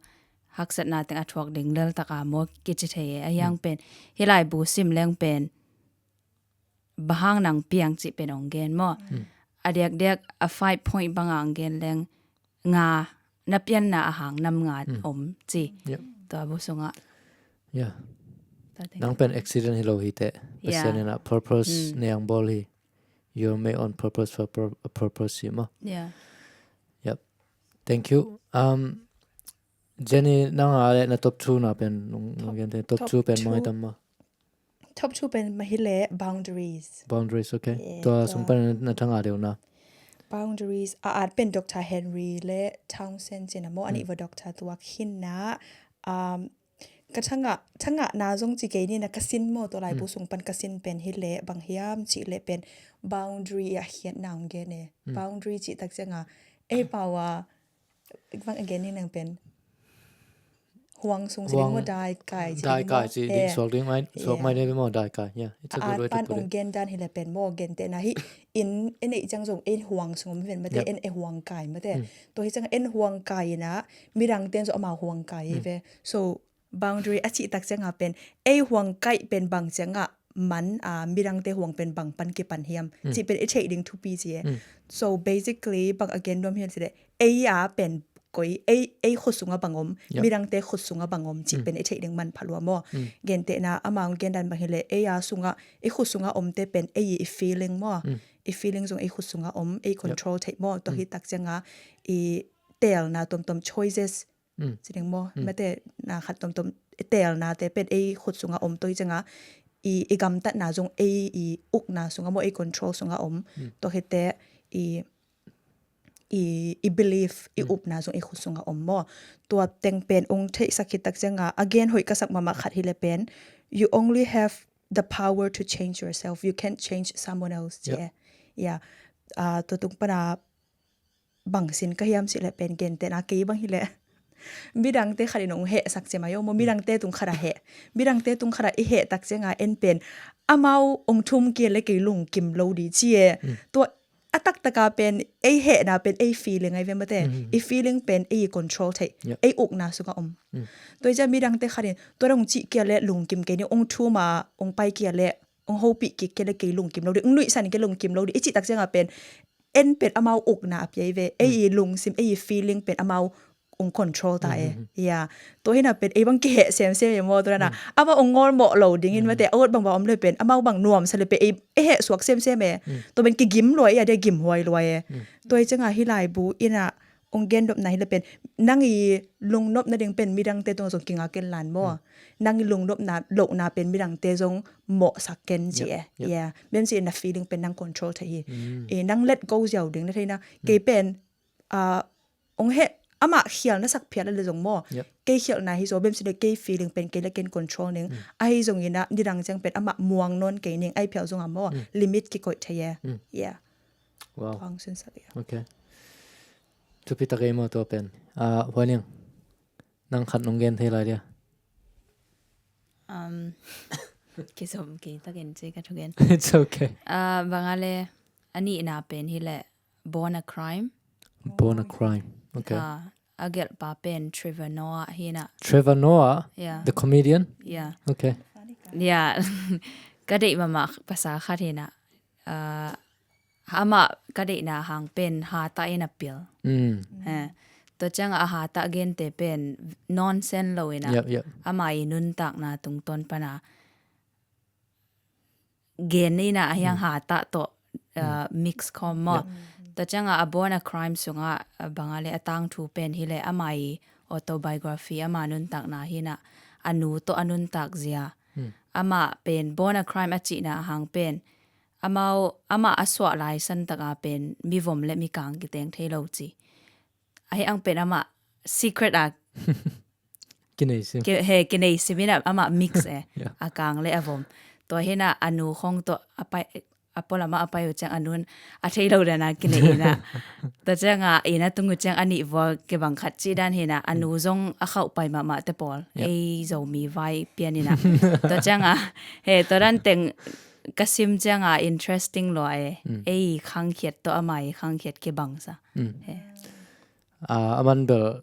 haksatna teng a thuak ding leltaka maw kici thei e. A hiang pen hi laibu sim leng pen bahang nang piang cih pen hong gen maw. A diakdiak a five point banga hong gen leng nga na pianna a hang nam nga om ci. Tua bu sunga. Nang pen accident hi lo hi te. Pasian ina purpose nei ang bawl hi. You're made on purpose for a purpose hi maw. Yep. Thank you. Um, Jenny, nang a le na top two na pen nung gen te top two pen mai tam maw. Top two pen mah hi le boundaries. Boundaries, okay. Tua sung pan na thanga deuhna. Boundaries a at pen Doctor Henry le Townsend cina maw, ani va doctor tua khinna. Um, ka thanga, thanga na zong ci kei ni na ka sin maw, tua laibu sung pan ka sin pen hi le bang hiam ci le pen boundary a khiat na ong gen e. Boundary ci tak cianga ei pawa bang a gen ni nang pen huang sung ci ding maw, daikai ci ding maw? Daikai ci ding, suak ding mai, suak mai ding maw, daikai. Yeah, it's a good way to put it. A pan ong gen dan hi le pen maw, gentehna hi in, en ei ciang zong ei huang sung om ven mate, en ei huang kai mate. Tua hi ciang en huang kai ina, midang ten zong amau huang kai hi ve. So boundary a cih tak cianga pen ei huang kai pen bang cianga man a, midangte huang pen bang pan kipan hiam cih pen i theih ding thupi ci e. So basically bang a gen nuam hiam ci le, ei a pen koi, ei, ei khut sunga bang om, midangte khut sunga bang om cih pen i theih ding manpha lua maw? Gentehna amau gen dan bang hi le, ei a sunga, i khut sunga omte pen ei i feeling maw? I feeling zong ei khut sunga om, ei control theih maw? Tua hi tak cianga i teelna tuamtuam, choices ci ding maw? Mate, na khat tuamtuam, teelnate pen ei khut sunga om. Tua hi cianga i, i gamtatna zong ei i ukna sunga maw, ei control sunga om. Tua hi te i, i, i belief, i upna zong ei khut sunga om maw? Tua teng pen ong theihsak hi tak cianga a gen hoih ka sak mahmah khat hi le pen, you only have the power to change yourself. You can't change someone else ci e. Yeah. Tua tung pana bang sin ka hiam ci le pen, gentehna kei bang hi le midangte khat in ong hehsak ci mai o maw, midangte tung khat a heh, midangte tung khat a i heh tak cianga en pen amau ong thum kia le kei lungkim lo di ci e. Tua a taktaka pen ei hehna pen ei feeling ai ve mate. I feeling pen ei control theih, ei ukna sunga om. Tua hi ciang midangte khat in tua dong cih kia le lungkim kei ni, ong thum a ong pai kia le, ong hopih kik kia le kei lungkim lo di, ong nuihsan kei lungkim lo di i cih tak cianga pen en pen amau ukna a piai ve. Ei i lungsim, ei i feeling pen amau ong control ta e. Tua hina pen ei bang kiheh semsem e maw, tua dana amau ong ngolmawh lo dingin mate, a ut bangbang om le pen amau bang nuamsa le pen ei, ei heh suak semsem e. Tua pen kigim lua e, a dia gimhuai lua e. Tua hi cianga hi laibu ina ong gen nopna hi le pen, nang i lungnopna ding pen midangte tung zong kinga ken lan maw? Nang i lungnopna lohna pen midangte zong mawhsak ken ci e. Yeah. Bem ci na feeling pen nang control thei hi. Nang let go ziau ding na theina. Kei pen ong heh, amah khial na sak phial a le zong maw? Kei khialna hi zaw, bem ci na kei feeling pen kei le ken control ning. Ahi zong ina nidang ciang pen amah muang nawn kei ning, ahi phial zong a maw? Limit kikoih thei e. Yeah. Wow. Thuang sunsak ia. Okay. Thupi tak ei maw tua pen. Huai ning, nang khat nong gen thei lai dia? Kizom kei takin ci ka thugen. It's okay. Bang a le, a nihna pen hi le born a crime. Born a crime. Okay. A gelhpa pen Trevor Noah hi na. Trevor Noah? Yeah. The comedian? Yeah. Okay. Yeah. Ka deih mahmah pasal khat hi na. Amah ka deihna hang pen hatah in a pil. Tua ciang a hatah gente pen nonsense lo ina. Yep, yep. Amah i nuntakna tungtawn pana gen ina a hiang hatah tawh mix khawm maw. Tua ciang a born a crime sunga bang a le a tangthu pen hi le amah i autobiography, amah nuntakna hi na, a nu tawh a nuntak zia. Amah pen born a crime a cihna hang pen amau, amah a suah lai santaka pen mivom le mikang kiteng thei lo ci. Ahi ang pen amah secret a kinei sim. He, kinei sim ina amah mix e. A kang le a vom. Tua hina a nu khong tua a pai, a polam a pai uh ciang a nun a thei lo dana kinei ina. Tua ciang a ina tung uh ciang a nih vua kibang khat ci dan hina a nu zong a khauh pai mahmah te pawl. Ei Zomi vai pian ina. Tua ciang a, he, tua dan teng ka sim ciang a interesting lua e. Ei khangkhiat tawh amah i khangkhiat kibang sa. He. A man bel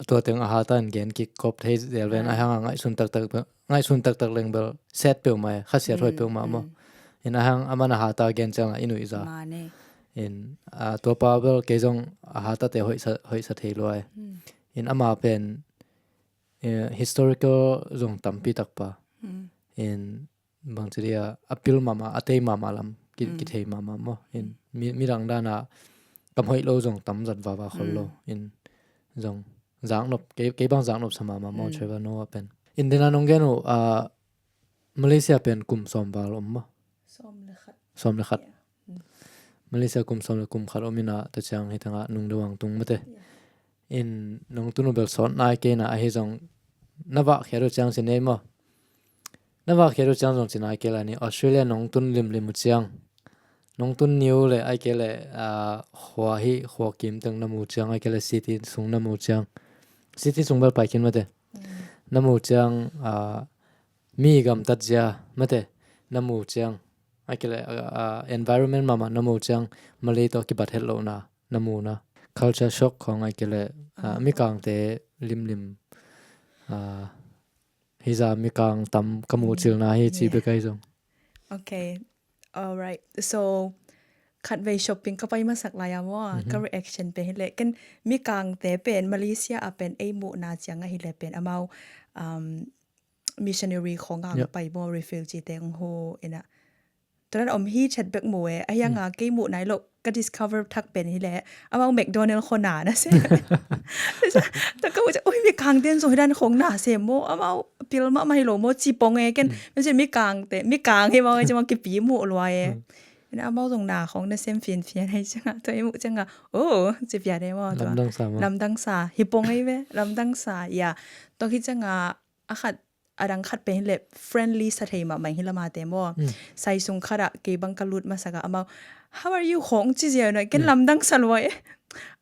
tua teng a hatah in gen kik kop thei zel ven a hang a ngaihsun taktak, ngaihsun taktak leng bel set peuhmah e, khasiat hoih peuhmah maw. In a hang a man a hatah gen ciang a i nuih za. In tua pa bel kei zong a hatahte hoihsa, hoihsa thei lua e. In ama pen historical zong tampi takpa. In bangci dia a pil mahmah, a tei mahmah lam kithei mahmah maw. In midang dana kam hoih lo zong tam zat vava khol lo. In zong zaknop, kei bang zaknop sa mahmah maw Trevor Noah pen. In dena nong gen uh a Malaysia pen kum sawm val om maw? Sawm le khat. Malaysia kum sawm le kum khat om ina, tua ciang hi tanga nung deuh ang tung mate. In nong tun uh bel sawt nai kei na, ahi zong na vah khiat uh ciang ci nei maw? Na vah khiat uh ciang zong ci nai kei lai ni, Australia nong tun limlim uh ciang, nong tun niu le ai kei le khua hi, khua kim teng na mu ciang, ai kei le city sung na mu ciang, city sung bel pai kin mate. na mu ciang, ah, mi gamtat zia mate, na mu ciang, a kile, ah, ah, environment mahmah na mu ciang, Malay tawh kibat het lohna na muna, culture shock khawng a kile, ah, mikangte limlim, ah, hi za mikang tam ka mu cilna hi ci bek ahi zong. Okay. Alright. So, khatvei shopping ka pai masak lai a maw, ka reaction pen hileh, ken mikangte pen Malaysia a pen ei muhna ciang a hileh pen amau, um, missionary khawng a pai maw, refugee te hong hu ina. Tuan om hi chet bek mu e, a hiang a kei muh nai lo ka discover thak pen hileh, amau McDonald khawng na na se. Ta ka mu ciang, oi, mikangte zong hi dan khawng na se maw, amau pil mahmah hi lo maw, ci pong e ken. Mese mikangte, mikang hi maw, ci maw kipi muh lua e. Ina amau zong na khawng na sem fianfian hei ciang a, tua i muh ciang a, oh, ci pian e maw, tua. Lamdang sa maw. Lamdang sa, hi pong e ve, lamdang sa, ya. Tua hi ciang a, a khat, a dang khat pen hileh friendly sa thei mahmah hi lamate maw. Sai sung khat ah kei bang ka lut masak a amau, "How are you?" khawng ci ziau na, ken lamdang sa lua e.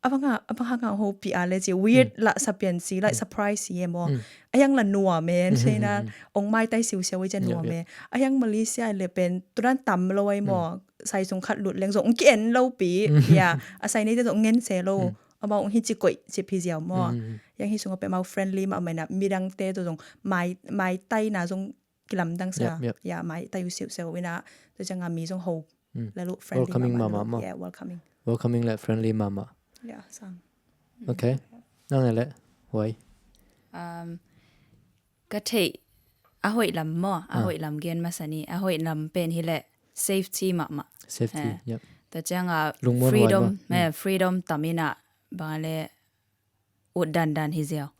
A bang a, a bang hang a hopih a le ci, weird lah sa pian si, like surprise si e maw. A hiang la nuam e, sei na, ong maitai siusiau e ci a nuam e. A hiang Malaysia le pen, tuan tam lo ai maw. Sai sung khat lut leng zong, ong ki en lo pi, ya, a sai nei te zong ong en se lo. Amau ong hi ci koih ci phi ziau maw. Hiang hi sung a pen amau friendly mahmah ina, midangte tawh zong mai, maitai na zong kilamdang sa. Ya, maitai uh siusiau ina, tua ciang a mi zong ho. Lalu friendly welcoming mahmah maw. Yeah, welcoming. Welcoming le friendly mahmah. Ya, sang. Okay. Nang e le, Huai. Um, ka theih, a hoih lam maw, a hoih lam gen masa ni, a hoih lam pen hileh safety mahmah. Safety, yep. Tua ciang a freedom, freedom tam ina, bang a le ut dandan hi ziau.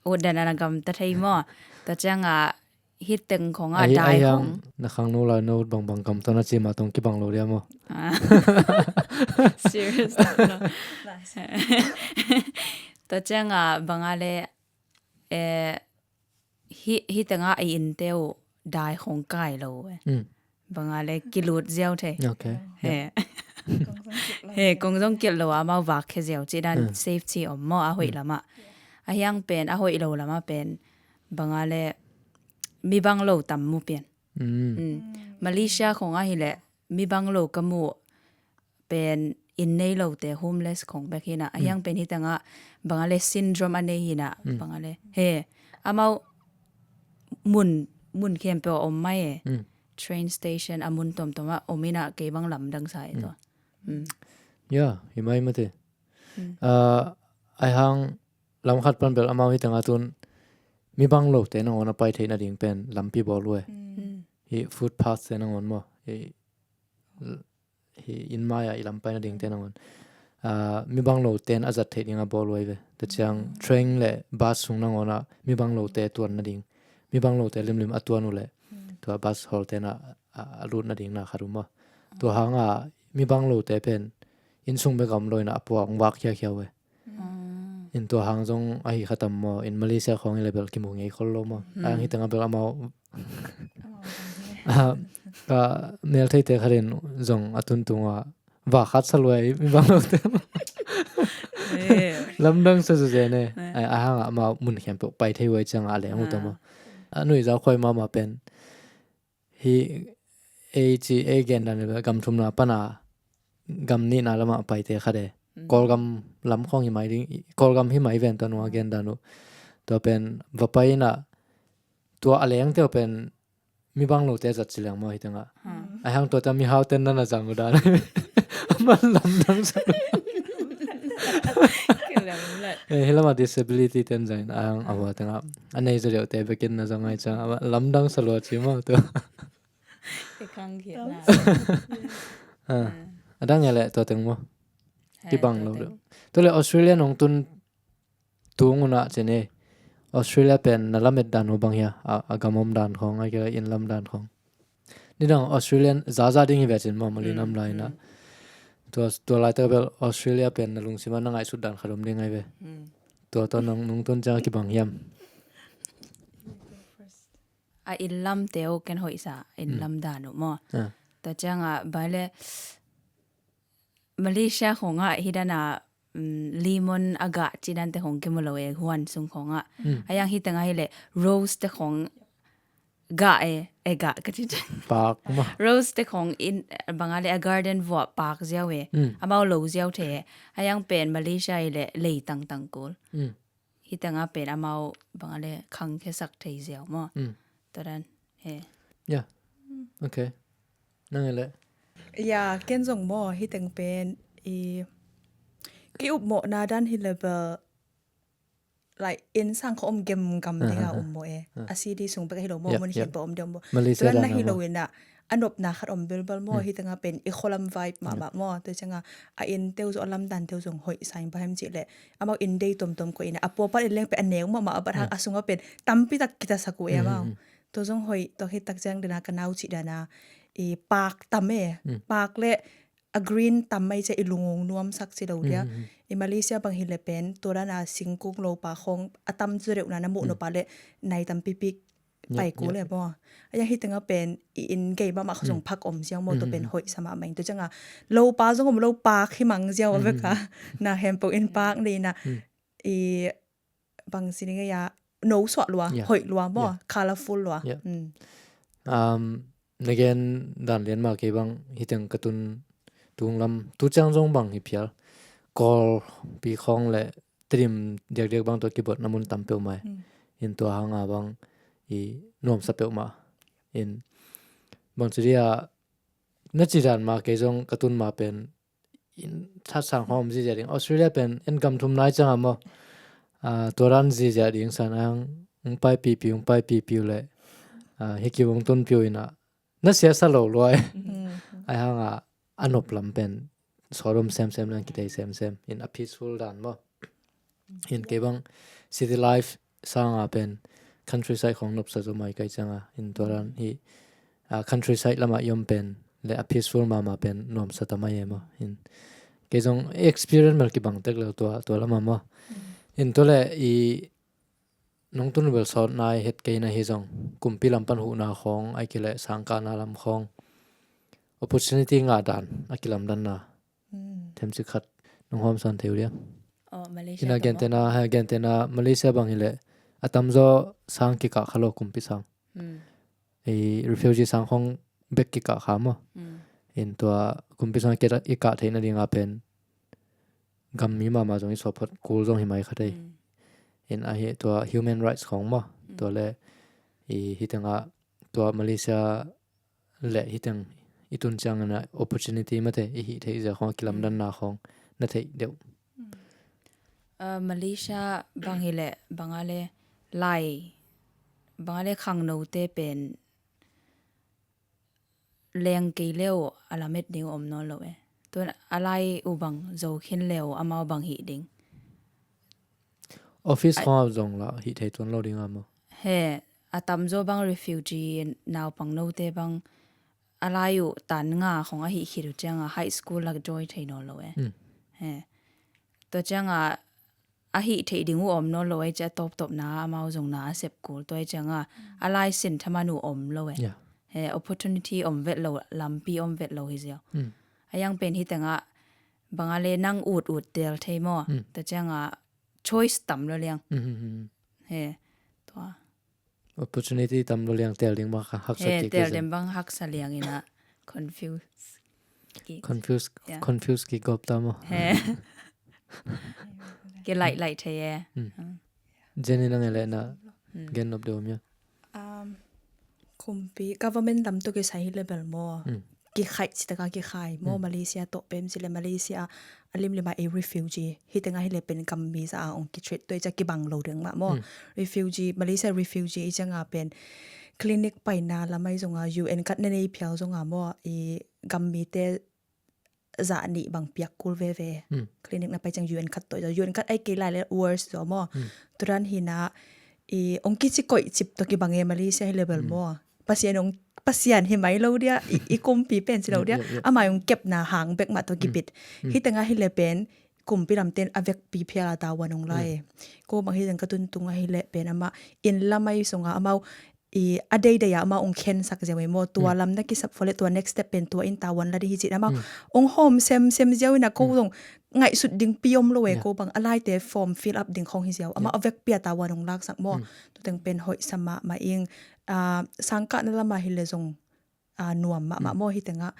Ut dandan a gamta thei maw. Tua ciang a hih teng khawng a dai khawng. Na khangno lai no ut bangbang gamta na ci mah tawh kibang lo dia maw. Serious. Tua ciang a bang a le, eh, hih, hih teng a i innte uh dai khawng kai lo e. Bang a le kilut ziau thei. Okay. He. He, kong zong kilh lo amau vak khe ziau ci dan safety om maw a hoih lam a. A hiang pen, a hoih lo lam a pen, bang a le mi bang lo tam mu pian. Malaysia khawng a hileh mi bang lo ka mu pen inn nei lote homeless khawng bek hi na. A hiang pen hih teng a bang a le syndrome a nei hi na. Bang a le. He, amau mun, mun khempeuh a om mai e. Train station a mun tomtom a om ina kei bang lamdang sa e tua. Ya, hi mai mate. Ah, a hiang lam khat pan bel amau hih teng a tun mi bang lote nangawn a pai theih nading pen lampi bawl uh e. Hih footpath te nangawn maw. Hih hih inn mai ah i lam pai nading te nangawn. Ah, mi bang lo ten a zat theih ding a bawl uh ai ve. Tua ciang train le bus sung nangawn ah mi bang lote tuan nading. Mi bang lote limlim a tuan uh leh. Tua bus hawl ten a, a, a lut nading na khat uh maw. Tua hang a mi bang lote pen inn sung bek a om lo ina a pua hong vak khiakhia uh e. In tua hang zong ahi kha tam maw, in Malaysia khawng i le bel kimu ngei khol lo maw. A hang hi teng a bel amau, ah, ka meltheite khat in zong a tuntung a va khat sa lua i mi bang lote. Lamdang sa sa zen e. A hang a amau mun khempeuh pai thei uh ai ciang a leng uh tam maw. A nui zau khuai mahmah pen. Hih ei ci ei gen dan le gam thumna pana gam nihna lamah paite khat e. Kawlgam lam khawng hi mai ding, Kawlgam hi mai ven tua nua gen dan uh. Tua pen va pai ina tua a lengte uh pen mi bang lote zat ci leng maw hi tengah. A hang tua ta mi hau ten nana zang uh dan. A man lamdang sa. Hi lama disability ten zang in a hang a hua tengah a nei zaw deuhte bekin na zang ai ciang a lamdang sa lua ci maw tua. A dang e le tua teng maw. Kibang lo deuh. Tua le Australia nong tun tung unah cin e. Australia pen na lamet dan uh bang hia, a gam om dan khawng a kila inn lam dan khawng. Nidang Australian zaza ding hi ve cin maw, Malay nam lai inah. Tua, tua lai tak bel Australia pen na lungsim a na ngaihsut dan khat om ding ai ve. Tua, tua nong, nong tun ciang a kibang hiam. A inn lam teu ken hoihsa, inn lam dan uh maw. Tua ciang a bai le Malaysia khawngah hi dana um, lemon a gah ci dan te khong kimu lo e, huan sung khong ah. Mm. A yang hi teng a hi le rose te khong gah e, e gah ka ci. Pak ma. Rose te khong in, bang a le a garden vua pak ziau e. Mm. Amau lo ziau the. A yang pen Malaysia i le lei tang tang kul. Mm. Hi teng a pen amau bang a le khang khe sak thei ziau mo. Mm. Tua dan he. Ya. Okay. Nang e le. Ya, ken zong mo, hi teng pen i ki up mo na dan hi le bel, like, inn sang kho om gem gam ding a um mo e. A city sung bek a hi lo mo, mun hin pa om ding om mo. Malaysia dan a hi lo in a, a nopna khat om bilbal mo, hi teng a pen i kholam vibe mahmah mo. Tua ciang a, a inn teu zong, a lamdan teu zong hoih sa ing, bang hiam cih le amau inn dei tomtom ko in a, a pua pat in leng pen a neu mahmah a, bat hang a sung a pen tampi tak kita sak uh e amau. Tua zong hoih, tua hi tak ciang dena ka nau cih dana i pak tam e. Pak le a green tam mai cia i lungong nuam sak ci lo dia. I Malaysia bang hi le pen tua dana singkung lo pa khong a tam zaw deuh na na muh no pa le nai tampi pi pai kul e maw. A yang hi teng a pen i inn gei mahmah kho zong phak om ziau maw, tua pen hoih sa mahmah in. Tua ciang a lo pa zong om lo, pak hi mang ziau a vek a, na hempeuh in pak nei na i bang ci ni ngei a, no suah lua, hoih lua maw, colorful lua. Um, na gen dan lian ma kei bang hi teng ka tun tung lam tu ciang zong bang hi phial. Kawlpi khong le Tedim diakdiak bang tua kibot na mun tam peuh mai. In tua hang a bang i nuam sa peuh mah. In bang ci dia na ci dan ma kei zong ka tun ma pen in thatsang hawm zizia ding. Australia pen en gam thum nai ciang a maw. Ah, tua dan zizia ding san ang ung pai pipiu, ung pai pipiu le. Ah, hi ki ung tun piu in a. Na sia sa lo luai. Ai hang a, a nop lam pen sawdom semsem lang kitei semsem. In a peaceful dan maw. In kei bang city life sang a pen countryside khong nopsa zo mai kai ciang a. In tua dan hi, ah, countryside lam a i om pen le a peaceful mahmah pen nuamsa ta mai e maw. In kei zong experience mel kibang tek lo tua, tua lam a maw. In tua le i nong tun bel sawt nai het kei na hi zong kumpi lam pan huhna khong, ai ki le sangkahna lam khong opportunity ngah dan, a kilamdanna. Themcik khat nong hawm san thei uh diam? Oh, Malaysia. Ina gentena, ha, gentena Malaysia bang hi le a tamzaw sang kikah kha lo, kumpi sang. I refugee sang khong bek kikah kha maw. In tua kumpi sang kikah theihna ding a pen gam mi mahmah zong i sawphat kul zong hi mai kha thei. In ahi tua human rights khong maw. Tua le i hi teng a tua Malaysia le hi teng i tun ciang a na opportunity mate i hih theih zia khong a kilamdanna khong na theih deuh. Ah, Malaysia bang hi le bang a le lai, bang a le khangnote pen leng kei leu a lamet ding om nawn lo e. Tuan a lai uh bang zo khin leu amau bang hih ding. Office khong a zong la hih thei tuan lo ding a maw. He, a tamzaw bang refugee naupang note bang a lai uh tan nga khong a hih khit uh ciang a high school la join thei nawn lo e. He. Tua ciang a a hih theih ding uh om nawn lo ai cia tawptawpna amau zong na a sep kul tua ai ciang a a lai sin thaman uh om lo e. He, opportunity om vet lo, lampi om vet lo hi ziau. A yang pen hi teng a bang a le nang ut ut tel thei maw. Tua ciang a choice tam lo liang. He, tua. Opportunity tam lo liang, tel ding bang haksa kik tel ding bang haksa liang ina confuse kik. Confuse, confuse kik gop ta maw. He. Ki laih laih thei e. Jenny nang e le na gen nop deuh om ia. Kumpi government lam tawh kisai hi le bel maw. Kikhaih citaka kikhai maw, Malaysia tawh pem ci le Malaysia a limlim a ei refugee hi teng a hi le pen gam mi za a ong kitreat tua i cia kibang lo deng mah maw. Refugee, Malaysia refugee i ciang a pen clinic paina lam ai zong a U N card na nei phial zong a maw, i gam mite zah nih bang piak kul veve. Clinic na pai ciang U N card tawh, U N card ai kei lai le worse zaw maw. Turan hina i ong kici koih cip tawh kibang e Malaysia hi le bel maw. Pasian ong, Pasian hi mai lo dia, i, i kumpi pen ci lo dia. Amah ong kepna hang bek mah tawh kibit. Hi teng a hi le pen kumpi lamten a vekpi phial a tavuan ong lai. Ko bang hi teng ka tuntung a hi le pen amah inn lam ai sung a amau i a deidei a amau ong khensak ziau e maw, tua lam na kisap fo le tua next step pen tua in tavuan la ding hi cin amau ong hawm semsem ziau ina ko zong ngaihsut ding pi om lo e. Ko bang a laite form fill up ding khong hi ziau. Amah a vekpi a tavuan hong laksak maw. Tuteng pen hoihsa mahmah ing. Sangkahna lamah hi le zong nuam mahmah maw. Hi tengah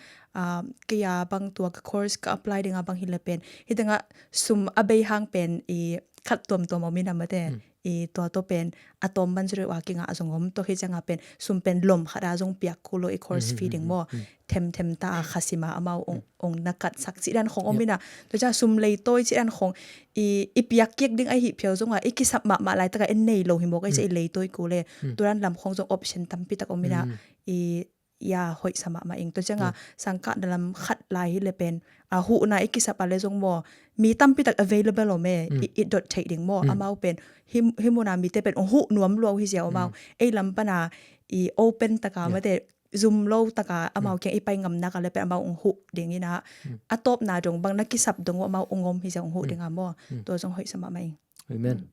kei a bang tua ka course ka apply ding a bang hi le pen, hi tengah sum a bei hang pen i khat tuamtuam om ina mate. I tua tawh pen a tawm ban zureu a kingah a zong om. Tua hi cianga pen sum pen lom khat a zong piak kul lo i course fee ding maw. Themthem ta a khasim a amau ong na katsak cih dan khong om ina. Tua cianga sum leitawi cih dan khong i piak kik ding ahi phiau zonga i kisap mahmah laitaka en nei lo hi mawk a i cia i leitawi kul e. Tua dan lam khong zong option tampi tak om ina. I ya hoihsa mahmah ing. Tua cianga sangkahna lam khat lai hi le pen a huhna i kisap a le zong maw, mi tampi tak available om e. I dot theih ding maw. Amau pen hi muna mite pen ong huh nuam lua uh hi ziau amau. Ei lam pana i open taka mate zum lo taka amau kiang i pai ngamna ka le pen amau ong huh ding ina. A tawpna dong bang na kisap dong uh amau ong om hi ziau ong huh dinga maw. Tua zong hoihsa mahmah ing. Amen.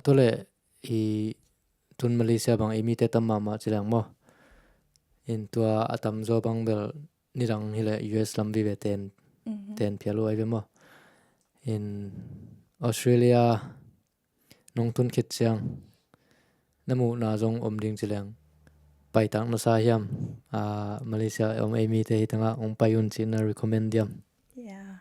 Tua le i tun Malaysia bang i mite tam mahmah ci leng maw. In tua a tamzaw bang bel nidang hi le U S lam vive ten ten phial uh ai ve maw. In Australia nong tun khit ciang na muhna zong om ding ci leng paitak na sa hiam? Malaysia om ei mite hi tengah ong pai un ci na recommend diam? Ya.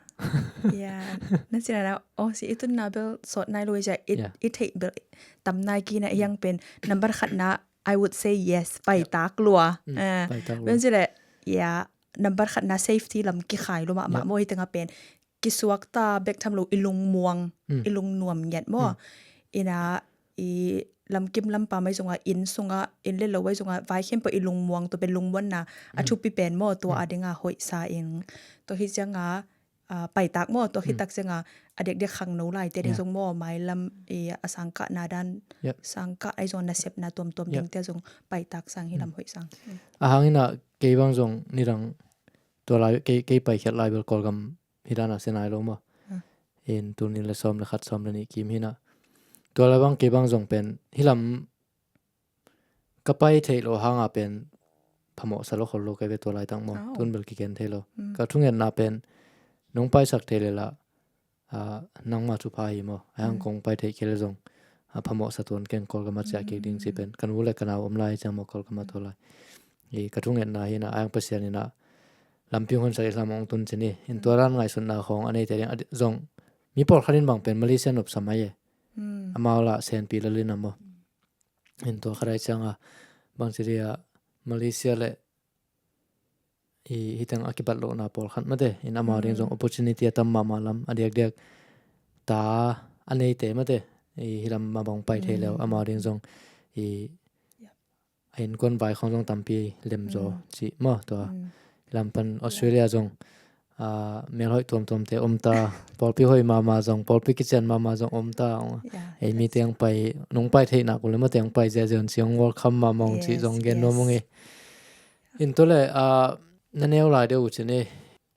Ya. Na cina na oh si i tunna bel sawt nai lo i cia i theih bel tam nai kina i yang pen number khatna I would say yes, paitak lua. Paitak lua. Pen ci le ya number khatna safety lam kikhai lo mahmah maw. Hi tengah pen kisuakta bek tham lo i lungmuang i lungnuam ngiat maw. Ina i lamkim lampa mai zonga inn sunga inn le lo ai zonga vai khempeuh i lungmuang tua pen lungmuanna a thupi pen maw. Tua a dinga hoihsa ing. Tua hi cianga paitak maw. Tua hi tak cianga a diakdiak khangno laite ding zong maw mailam i a sangkahna dan sangkah ai zong nasepna tuamtuam dingte zong paitak sang hi lam hoih sang. A hangina kei bang zong nidang tua lai kei paikhiat lai bel Kawlgam hi dana sia nai lo maw. In tul nih le sawm le khat sawm le nih kim hina. Tua le bang kei bang zong pen hi lam ka pai theih lo hanga pen phamawhsa lo khol lo kai ve tua laitak maw. Tun bel kigen thei lo. Ka thungetna pen nong paisak thei le lah nangma thupha hi maw. A hang kong pai theih kei le zong phamawhsa tuan keng Kawlgama ciah kik ding ci pen ka nu le ka nau om lai ciang maw Kawlgama tua lai. I ka thungetna hina a hang Pasian ina lampi hong honsak i hlam hong tun ci ni. In tua dan ngaihsutna khong a neite ding zong mi pawlkhat in bang pen Malaysia nopsa mai e. Amau lah senpi lalin a maw. In tua khat ai cianga bangci dia Malaysia le i hiteng a kibat lohna pawlkhat mate in amau ding zong opportunity a tam mahmah lam a diakdiak ta a neite mate i hilam mah bang pai thei leu amau ding zong i a innkuan vai khong zong tampi lemzaw cih maw tua. Lampan Australia zong melhoih tuamtuamte om ta, pawlpi hoih mahmah zong, pawlpi kician mahmah zong om ta. Ei mite ang pai nong pai theihna kul le mate ang pai ziahziah un ci ang welcome mahmah ung cih zong gen nuam ung e. In tua le na neu lai deuh uh cin e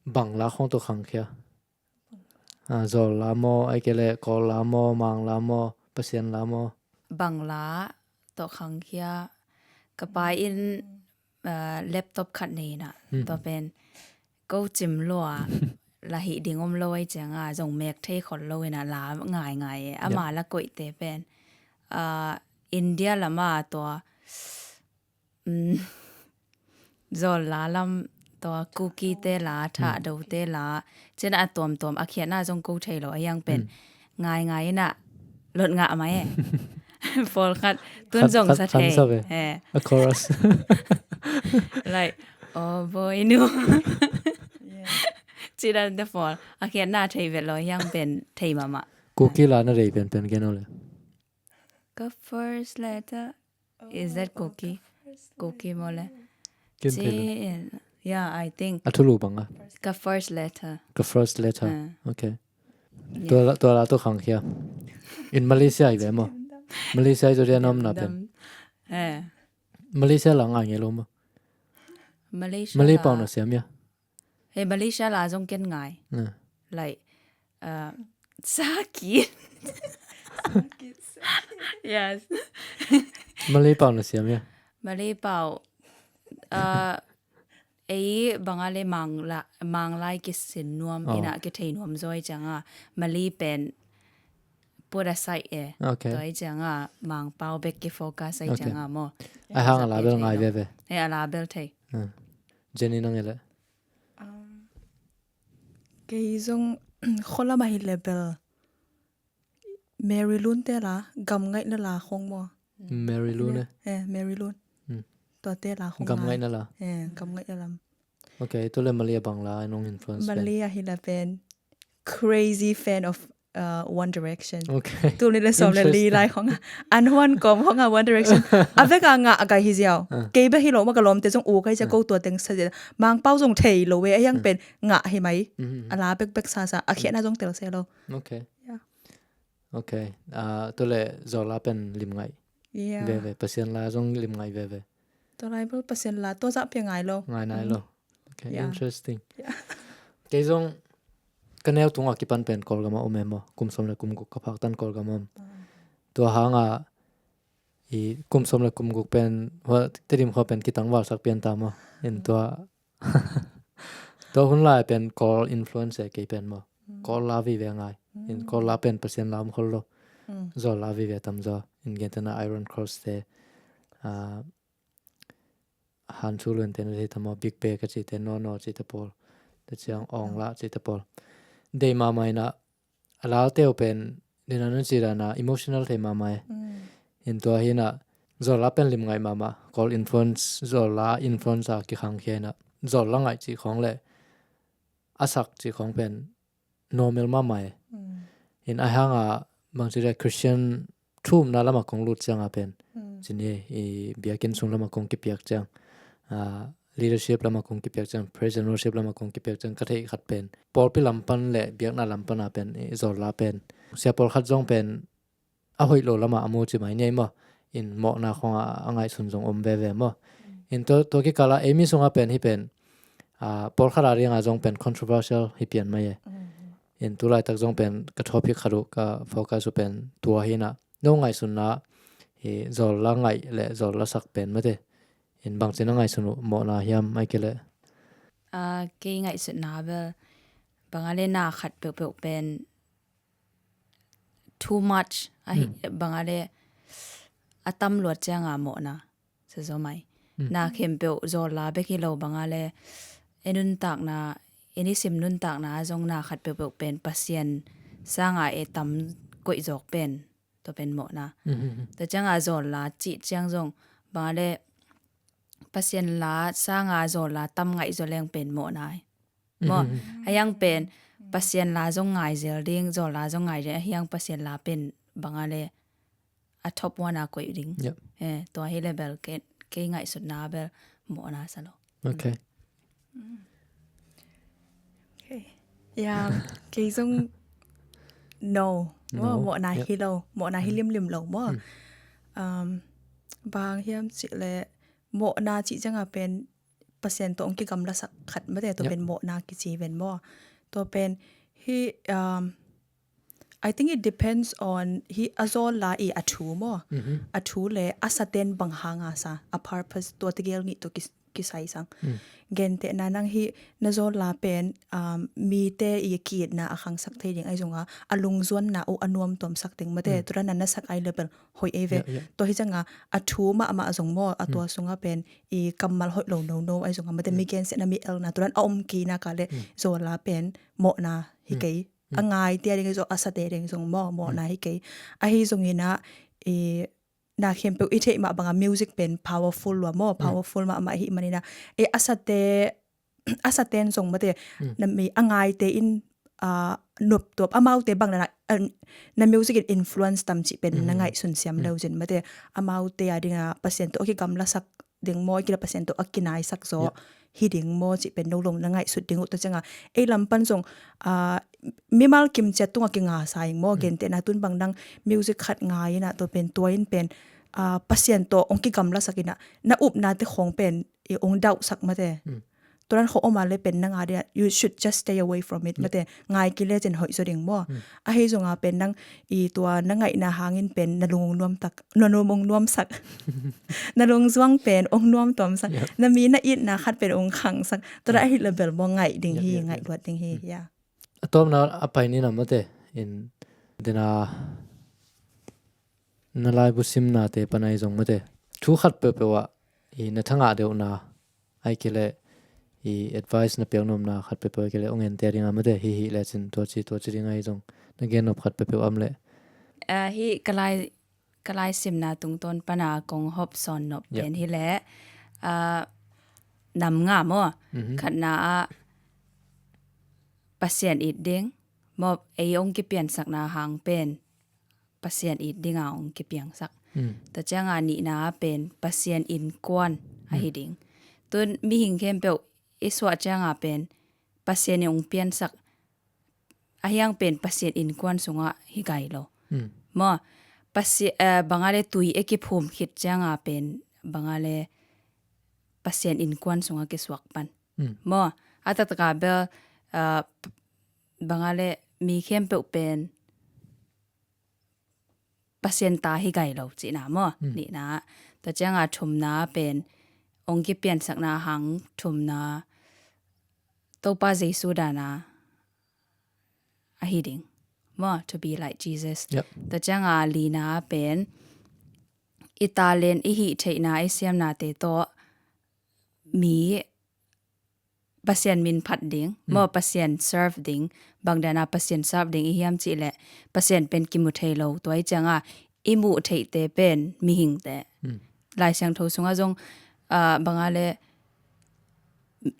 bang la khong tua khangkhia. Zawl la maw, ai kei le Kawl la maw, Mang la maw, Pasian la maw? Bang la tawh khangkhia ka pai in laptop khat nei na tua pen ko cim lua la hih ding om lo ai cianga zong mek thei khol lo ina la ngaingai e. Ama la koihte pen India lama tua Zawl la lam tua Kuki te la, Thahdo te la, cina a tuamtuam a khiatna zong ko thei lo a hiang pen ngaingai ina lot ngah mai e. Pawlkhat tun zong sa thei. A chorus. Like, oh boy nu. Cina te pawl a khiatna thei vet lo a hiang pen thei mahmah. Kuki la na rei penpen gen o le. Ka first letter. Is that Kuki? Kuki maw le? Ken thei lo. Yeah, I think. A thulu banga. Ka first letter. Ka first letter. Okay. Tua la tua khangkhia. In Malaysia i ve maw? Malaysia i zo dia nom na pen. Malaysia la ngai nge lo maw? Malaysia Malay pau na siam ya. He Malaysia la zong ken ngai. Like sakit. Yes. Malay pau na siam ya. Malay pau. ei bang a le Mangla-, Manglai kisin nuam, oh, ina kithei nuam zaw i cianga, Mali pen put aside e. Okay. Tua i cianga Mangpau bek kifocus i, okay, cianga maw. A hang a la bel ngai veve. E, a la bel thei. Ah. Jenny nang e le? Um, kei zong khualam ahi le bel Mary Lun te la, Gam Ngaihna La khong maw. Mary Lun e? Eh, Mary Lun. Hmm. Tua te la khong. Gam Ngaihna La. Eh, Gam Ngaihna La. Okay, tu le Mali a bang la nong influence pen? Mali ahi la pen crazy fan of, uh, One Direction. Okay. Tu ni le sawm le li lai khong a. An huan kom khong a One Direction. A vek a ngah a kai hi ziau. Ah. Kei bek hi lo ma ka lawmte zong u kai zia, ah, ko tua teng sa zia. Mangpau zong thei lo e, a hiang, ah, pen ngah hi mai. Mhm, mhm. A la bekbek sa sa. A khiatna zong tel se lo. Okay. Yeah. Okay. Ah, tu le zawl la pen lim ngaih. Yeah. Veve, Pasian la zong lim ngaih veve. Tua lai bel Pasian la tua zah pia ngai lo. Ngai nai lo. Mm. Okay, yeah, interesting. Yeah. Kei zong ka neu tungah kipan pen Kawlgam a om e maw. Kum sawm le kum guk ka phak tan Kawlgam a om. Mm. Tua hanga i kum sawm le kum guk pen hua, Tedim khua pen kitangvalsak pian ta maw. In, mm, tua Tua hun lai pen Kawl influence e kei pen maw. Mm. Kawl la vive ngai. In, mm, Kawl la pen Pasian la om khol lo. Mm. Zawl la vive tam zaw. In, gentehna Iron Cross te, ah, Han Sulu in te na thei tam maw, Big Bey ka ci te, No No ci te pawl. Te ciang, mm, Awng La ci te pawl. Dei mahmah in a, a lalte uh pen, dena nun ci dana emotional thei mahmah e. Mm. In, tua hi na, zawl la pen lim ngaih mahmah, Kawl influence, zawl la influence a kikhangkhia hi na, zawl la ngaih cih khawng le a sak cih khawng pen normal mahmah e. Mm. In, a hanga bangci le Christian thumna lama kong lut cianga pen, mm, cini i biakinn sung lama kong kipiak ciang, ah, leadership lama kong kipiak ciang, praise and worship lama kong kipiak ciang, ka theih khat pen pawlpi lam pan le biakna lam pana pen, i zawl la pen, sia pawlkhat zong pen a hoih lo lama a mu ci mai niai maw. In, mawhna khong a, a ngaihsun zong om veve maw. Mm. In, tua, tua kikala ei mi sunga pen hi pen, ah, pawlkhat a dinga zong pen controversial hi pian mai e. Mm. In, tu laitak zong pen ka topic khat uh, ka focus uh pen tua hi na, no ngaihsunna, i zawl la ngaih le zawl la sak pen mate. In, bangci na ngaihsun uh, mawhna hiam ai ke le? Ah, kei ngaihsutna bel bang a le na khat peuhpeuh pen too much ahi, mm, bang a le a tam luat cianga mawhna sa zaw mai. Mm. Na khempeuh zawl la bek hi lo bang a le, e nuntakna, e nisim nuntakna zong na khat peuhpeuh pen Pasian sanga e tam koih zawk pen, tua pen mawhna. Mm, mm, mm. Tua cianga zawl la cih ciang zong bang a le Pasian la sanga zawl la tam ngaih zaw leng pen mawhna hi. Maw, mm, mm, mm, a hiang pen Pasian la zong ngai zel ding, zawl la zong ngai ding, a hiang Pasian la pen bang a le a top one a koih ding. Yep. Eh, tua hi le bel ke, kei ngaihsutna bel mawhna sa lo. Okay. Mm. Okay. Ya, kei zong no. Maw, no. Mawhna, yep, hi lo, mawhna hi, mm, limlim lo maw. Mm. Um, bang hiam cih le mawhna cih cianga pen Pasian tawh hong kigamlasak khat mate, tua, yep, pen mawhna kici ven maw. Tua pen hi, um, I think it depends on hi a zawl la i a thu maw. Mhm. A thu le a saten bang hanga sa, a purpose tua tegel nih tawh ki, kisai sang. Mm. Gentehna nang hi na zawl la pen, um, mite i kiitna a khangsak thei ding ai zonga, a lungzuanna uh a nuamtuamsak ding mate, mm, tua dan na sak ai le bel hoih ei ve. Yeah, yeah. Tua hi cianga a thu mahmah zong maw, a tua, mm, sunga pen i kammal hoih lo nono ai zonga mate, mm, mi gensiatna, mi elna, tua dan a om kei nak leh, mm, zawl la pen mawhna hi, mm, kei. Mm. A ngaite a ding zong, a sate ding zong maw, mawhna, mm, hi kei. Ahi zongin ah, i na khempeuh i theih mah banga music pen powerful lua maw, mm, powerful mahmah hi manin ah, i a sate, a saten zong mate, mm, na mi a ngaite in, ah, noptuap, amaute bang na, ah, na music in influence tam cih pen na, mm, ngaihsun siam, mm, leu zin mate, amaute a dinga Pasian tawh a kigamlasak ding maw, i kila Pasian tawh a kinaisak zaw, yeah, hi ding maw cih pen no lawng na ngaihsut ding uh. Tua cianga ei lam pan zong, ah, mimal kim ciat tunga kinga sa ing maw, mm, gentehna tun bang dang music khat ngai in ah, tua pen tua in pen, ah, Pasian tawh hong kigamlasak in ah, na upnate khawng pen i hong dauhsak mate. Mm. tua dan khawng om a le pen nang a dia, you should just stay away from it. Mate, ngai kei le cin hoih zaw ding maw. Ahi zongin pen nang i tua na ngaihna hangin pen na lung ong nuamsak, na lung ong nuamsak. Na lungzuang pen ong nuamtuamsak. Na mi na itna khat pen ong khangsak. Tua dan ahi le bel maw ngaih ding hi, ngaih luat ding hi. A tawpna a pai ni na mate, in dena na laibu simnate pan ahi zong mate, thu khat peuhpeuh ah i na thangah deuhna, ahih kei leh i advice na piak nuamna khat peuhpeuh ahih kei leh ong en te ding a mate, hih hih lecin tua ci tua ci ding ahi zong na gen nop khat peuhpeuh om leh. Ah, hih ka lai, ka lai simna tungtawn pan a kong hawm sawn nop pen hi leh, ah, nam nga maw. Khatna ah Pasian it ding maw, ei ong kipiansakna hang pen Pasian it ding a ong kipiangsak. Tua ciang a nihna pen Pasian innkuan ahi ding. Tun mihing khempeuh i suah ciang a pen Pasian in ong piansak ahi hang pen Pasian innkuan sungah hi gai lo. Maw, Pasi-, eh, bang a le tui e kiphum khit ciang a pen bang a le Pasian innkuan sungah kisuak pan. Maw, a taktak a bel, ah, p-, bang a le mi khempeuh pen Pasian ta hi gai lo cihna maw. Nihna, tua ciang a thumna pen ong kipiansakna hang thumna Topa Jesu dan a ahi ding maw, to be like Jesus. Tua ciang a lina pen i talent, i hih theihna, i siamnate tawh mi Pasian min phat ding maw, Pasian serve ding, bang dan a Pasian serve ding i hiam cih leh Pasian pen kimu thei lo, tua i ciang a i muh theihte pen mihingte. Lai Siangtho sungah zong, ah, bang a le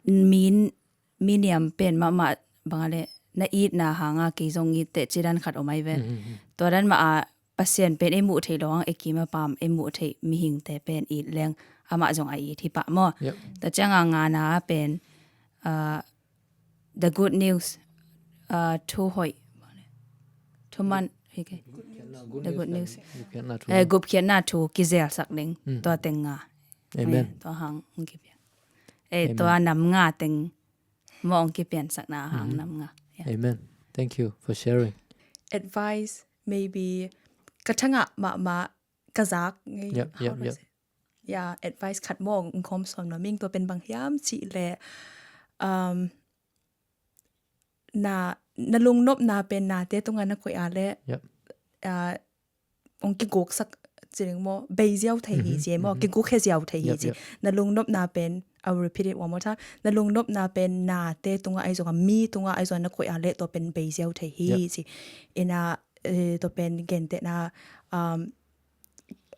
min, mi niam pen mahmah bang a le na itna hang a kei zong it teh ci dan khat om ahi ve. Tua dan mah a Pasian pen ei muh theih lo hang, ei kim a pam ei muh theih mihingte pen it leng amah zong a it hi pah maw. Tua ciang a ngana pen, ah, the good news, ah, thu hoih, thu man, hi ke. The good news. Eh, gupkhiatna thu kizelsak ding. Tua teng nga. Amen. Eh, tua hang ong kipia. Eh, tua nam nga teng maw ong kipiansakna hang nam nga. Amen. Thank you for sharing. Advice, maybe, ka thangah mahmah ka zak ngei. Yeah, advice khat maw ong khawm sawn nuam ing, tua pen bang hiam cih leh, um, na, na lungnopna pen nate tungah na koih a leh, ah, ong kiguksak ci ding maw, bei ziau thei hi ci maw, kigukkhia ziau thei hi ci. Na lungnopna pen, I will repeat it one more time. Na lungnopna pen nate tungah ahi zongin, mi tungah ahi zongin na koih a leh tua pen bei ziau thei hi ci. Ina, eh, tua pen gentehna, um,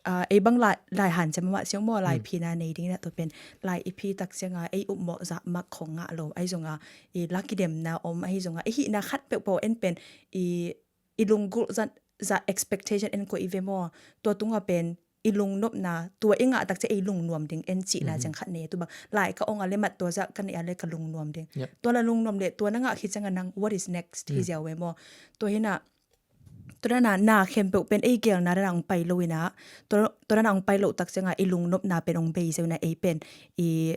ah, ei bang lai, lai hanciam mahmah ciang maw, lai phina nei ding na tua pen, lai i phi tak ciang a ei upmawh zah mak khong ngah lo. Ahi zongin i la kidemna om, ahi zongin i hihna khat peuhpeuh en pen i i lunggulh zat, zat expectation en koih i ve maw. Tua tungah pen i lungnopna, tua i ngah tak ciang ei lungnuam ding en cihna ciang khat nei. Tu bang lai ka ong a leh mat tua zah ka neih a leh ka lungnuam ding. Tua la lungnuam leh tua na ngah khit ciang a nang what is next hi ziau ve maw. Tua hi na, tua dan a na khempeuh pen ei gelna dan a ong pai lo ina, tua, tua dan a ong pai lo tak ciang a i lungnopna pen ong bei ziau ina, ei pen i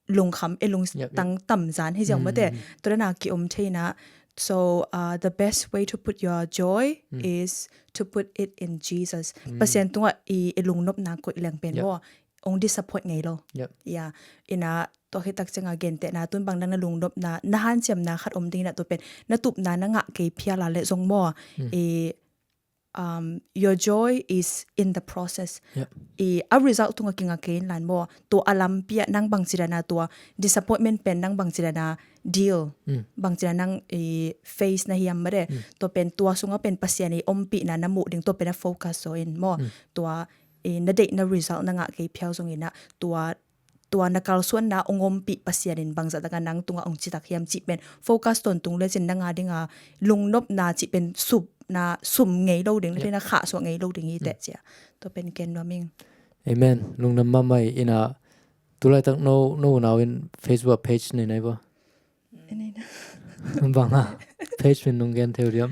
lungkham, i lungtang tamzan hi ziau mate. Tua dan a ki-om thei na. So, uh, the best way to put your joy is to put it in Jesus. Pasian tungah i, i lungnopna koih leng pen maw, ong disappoint ngei lo. Ina, tua khit tak ciang a gentehna, tun bang dang na lungnopna, na hanciamna khat om ding na tua pen, na tupna na ngah kei phial a leh zong maw, i, um, your joy is in the process. I, a result tungah kinga kei in lan maw, tua a lampi ah nang bangci dan a tua disappointment pen nang bangci dan a deal, bangci dan a nang i face na hiam mate. Tua pen tua sungah pen Pasian i ompihna na muh ding, tua pen a focus zaw in maw. Tua i na deihna result na ngah kei phial zong ina, tua tua na kalsuanna ong ompih Pasian in bangzah tak a nang tungah ong citak hiam cih pen focus tawntung lecin nang a ding a lungnopna cih pen supna sum ngei lo ding, na khahsuah ngei lo ding hi teh cia. Tua pen ken nuam ing. Amen. Lungdam mahmah ina, tulaitak no, no unau in Facebook page nei nai bo? Bang a page min nong gen thei uh diam?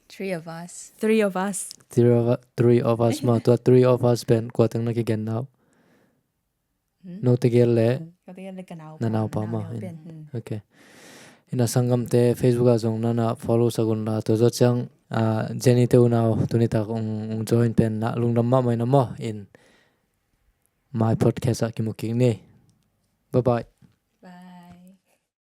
Three of us. Three of us. Three of, three of us ma, tua three of us pen kua teng na kigen nau? No tegel le na naupa maw? Okay. Ina sanggamte Facebook ah zong nana follow sak un la, tua zawh ciang Jenny te unau tunitak ung join pen na lungdam mahmah ina maw? In my podcast ah kimu kik ni. Bye bye.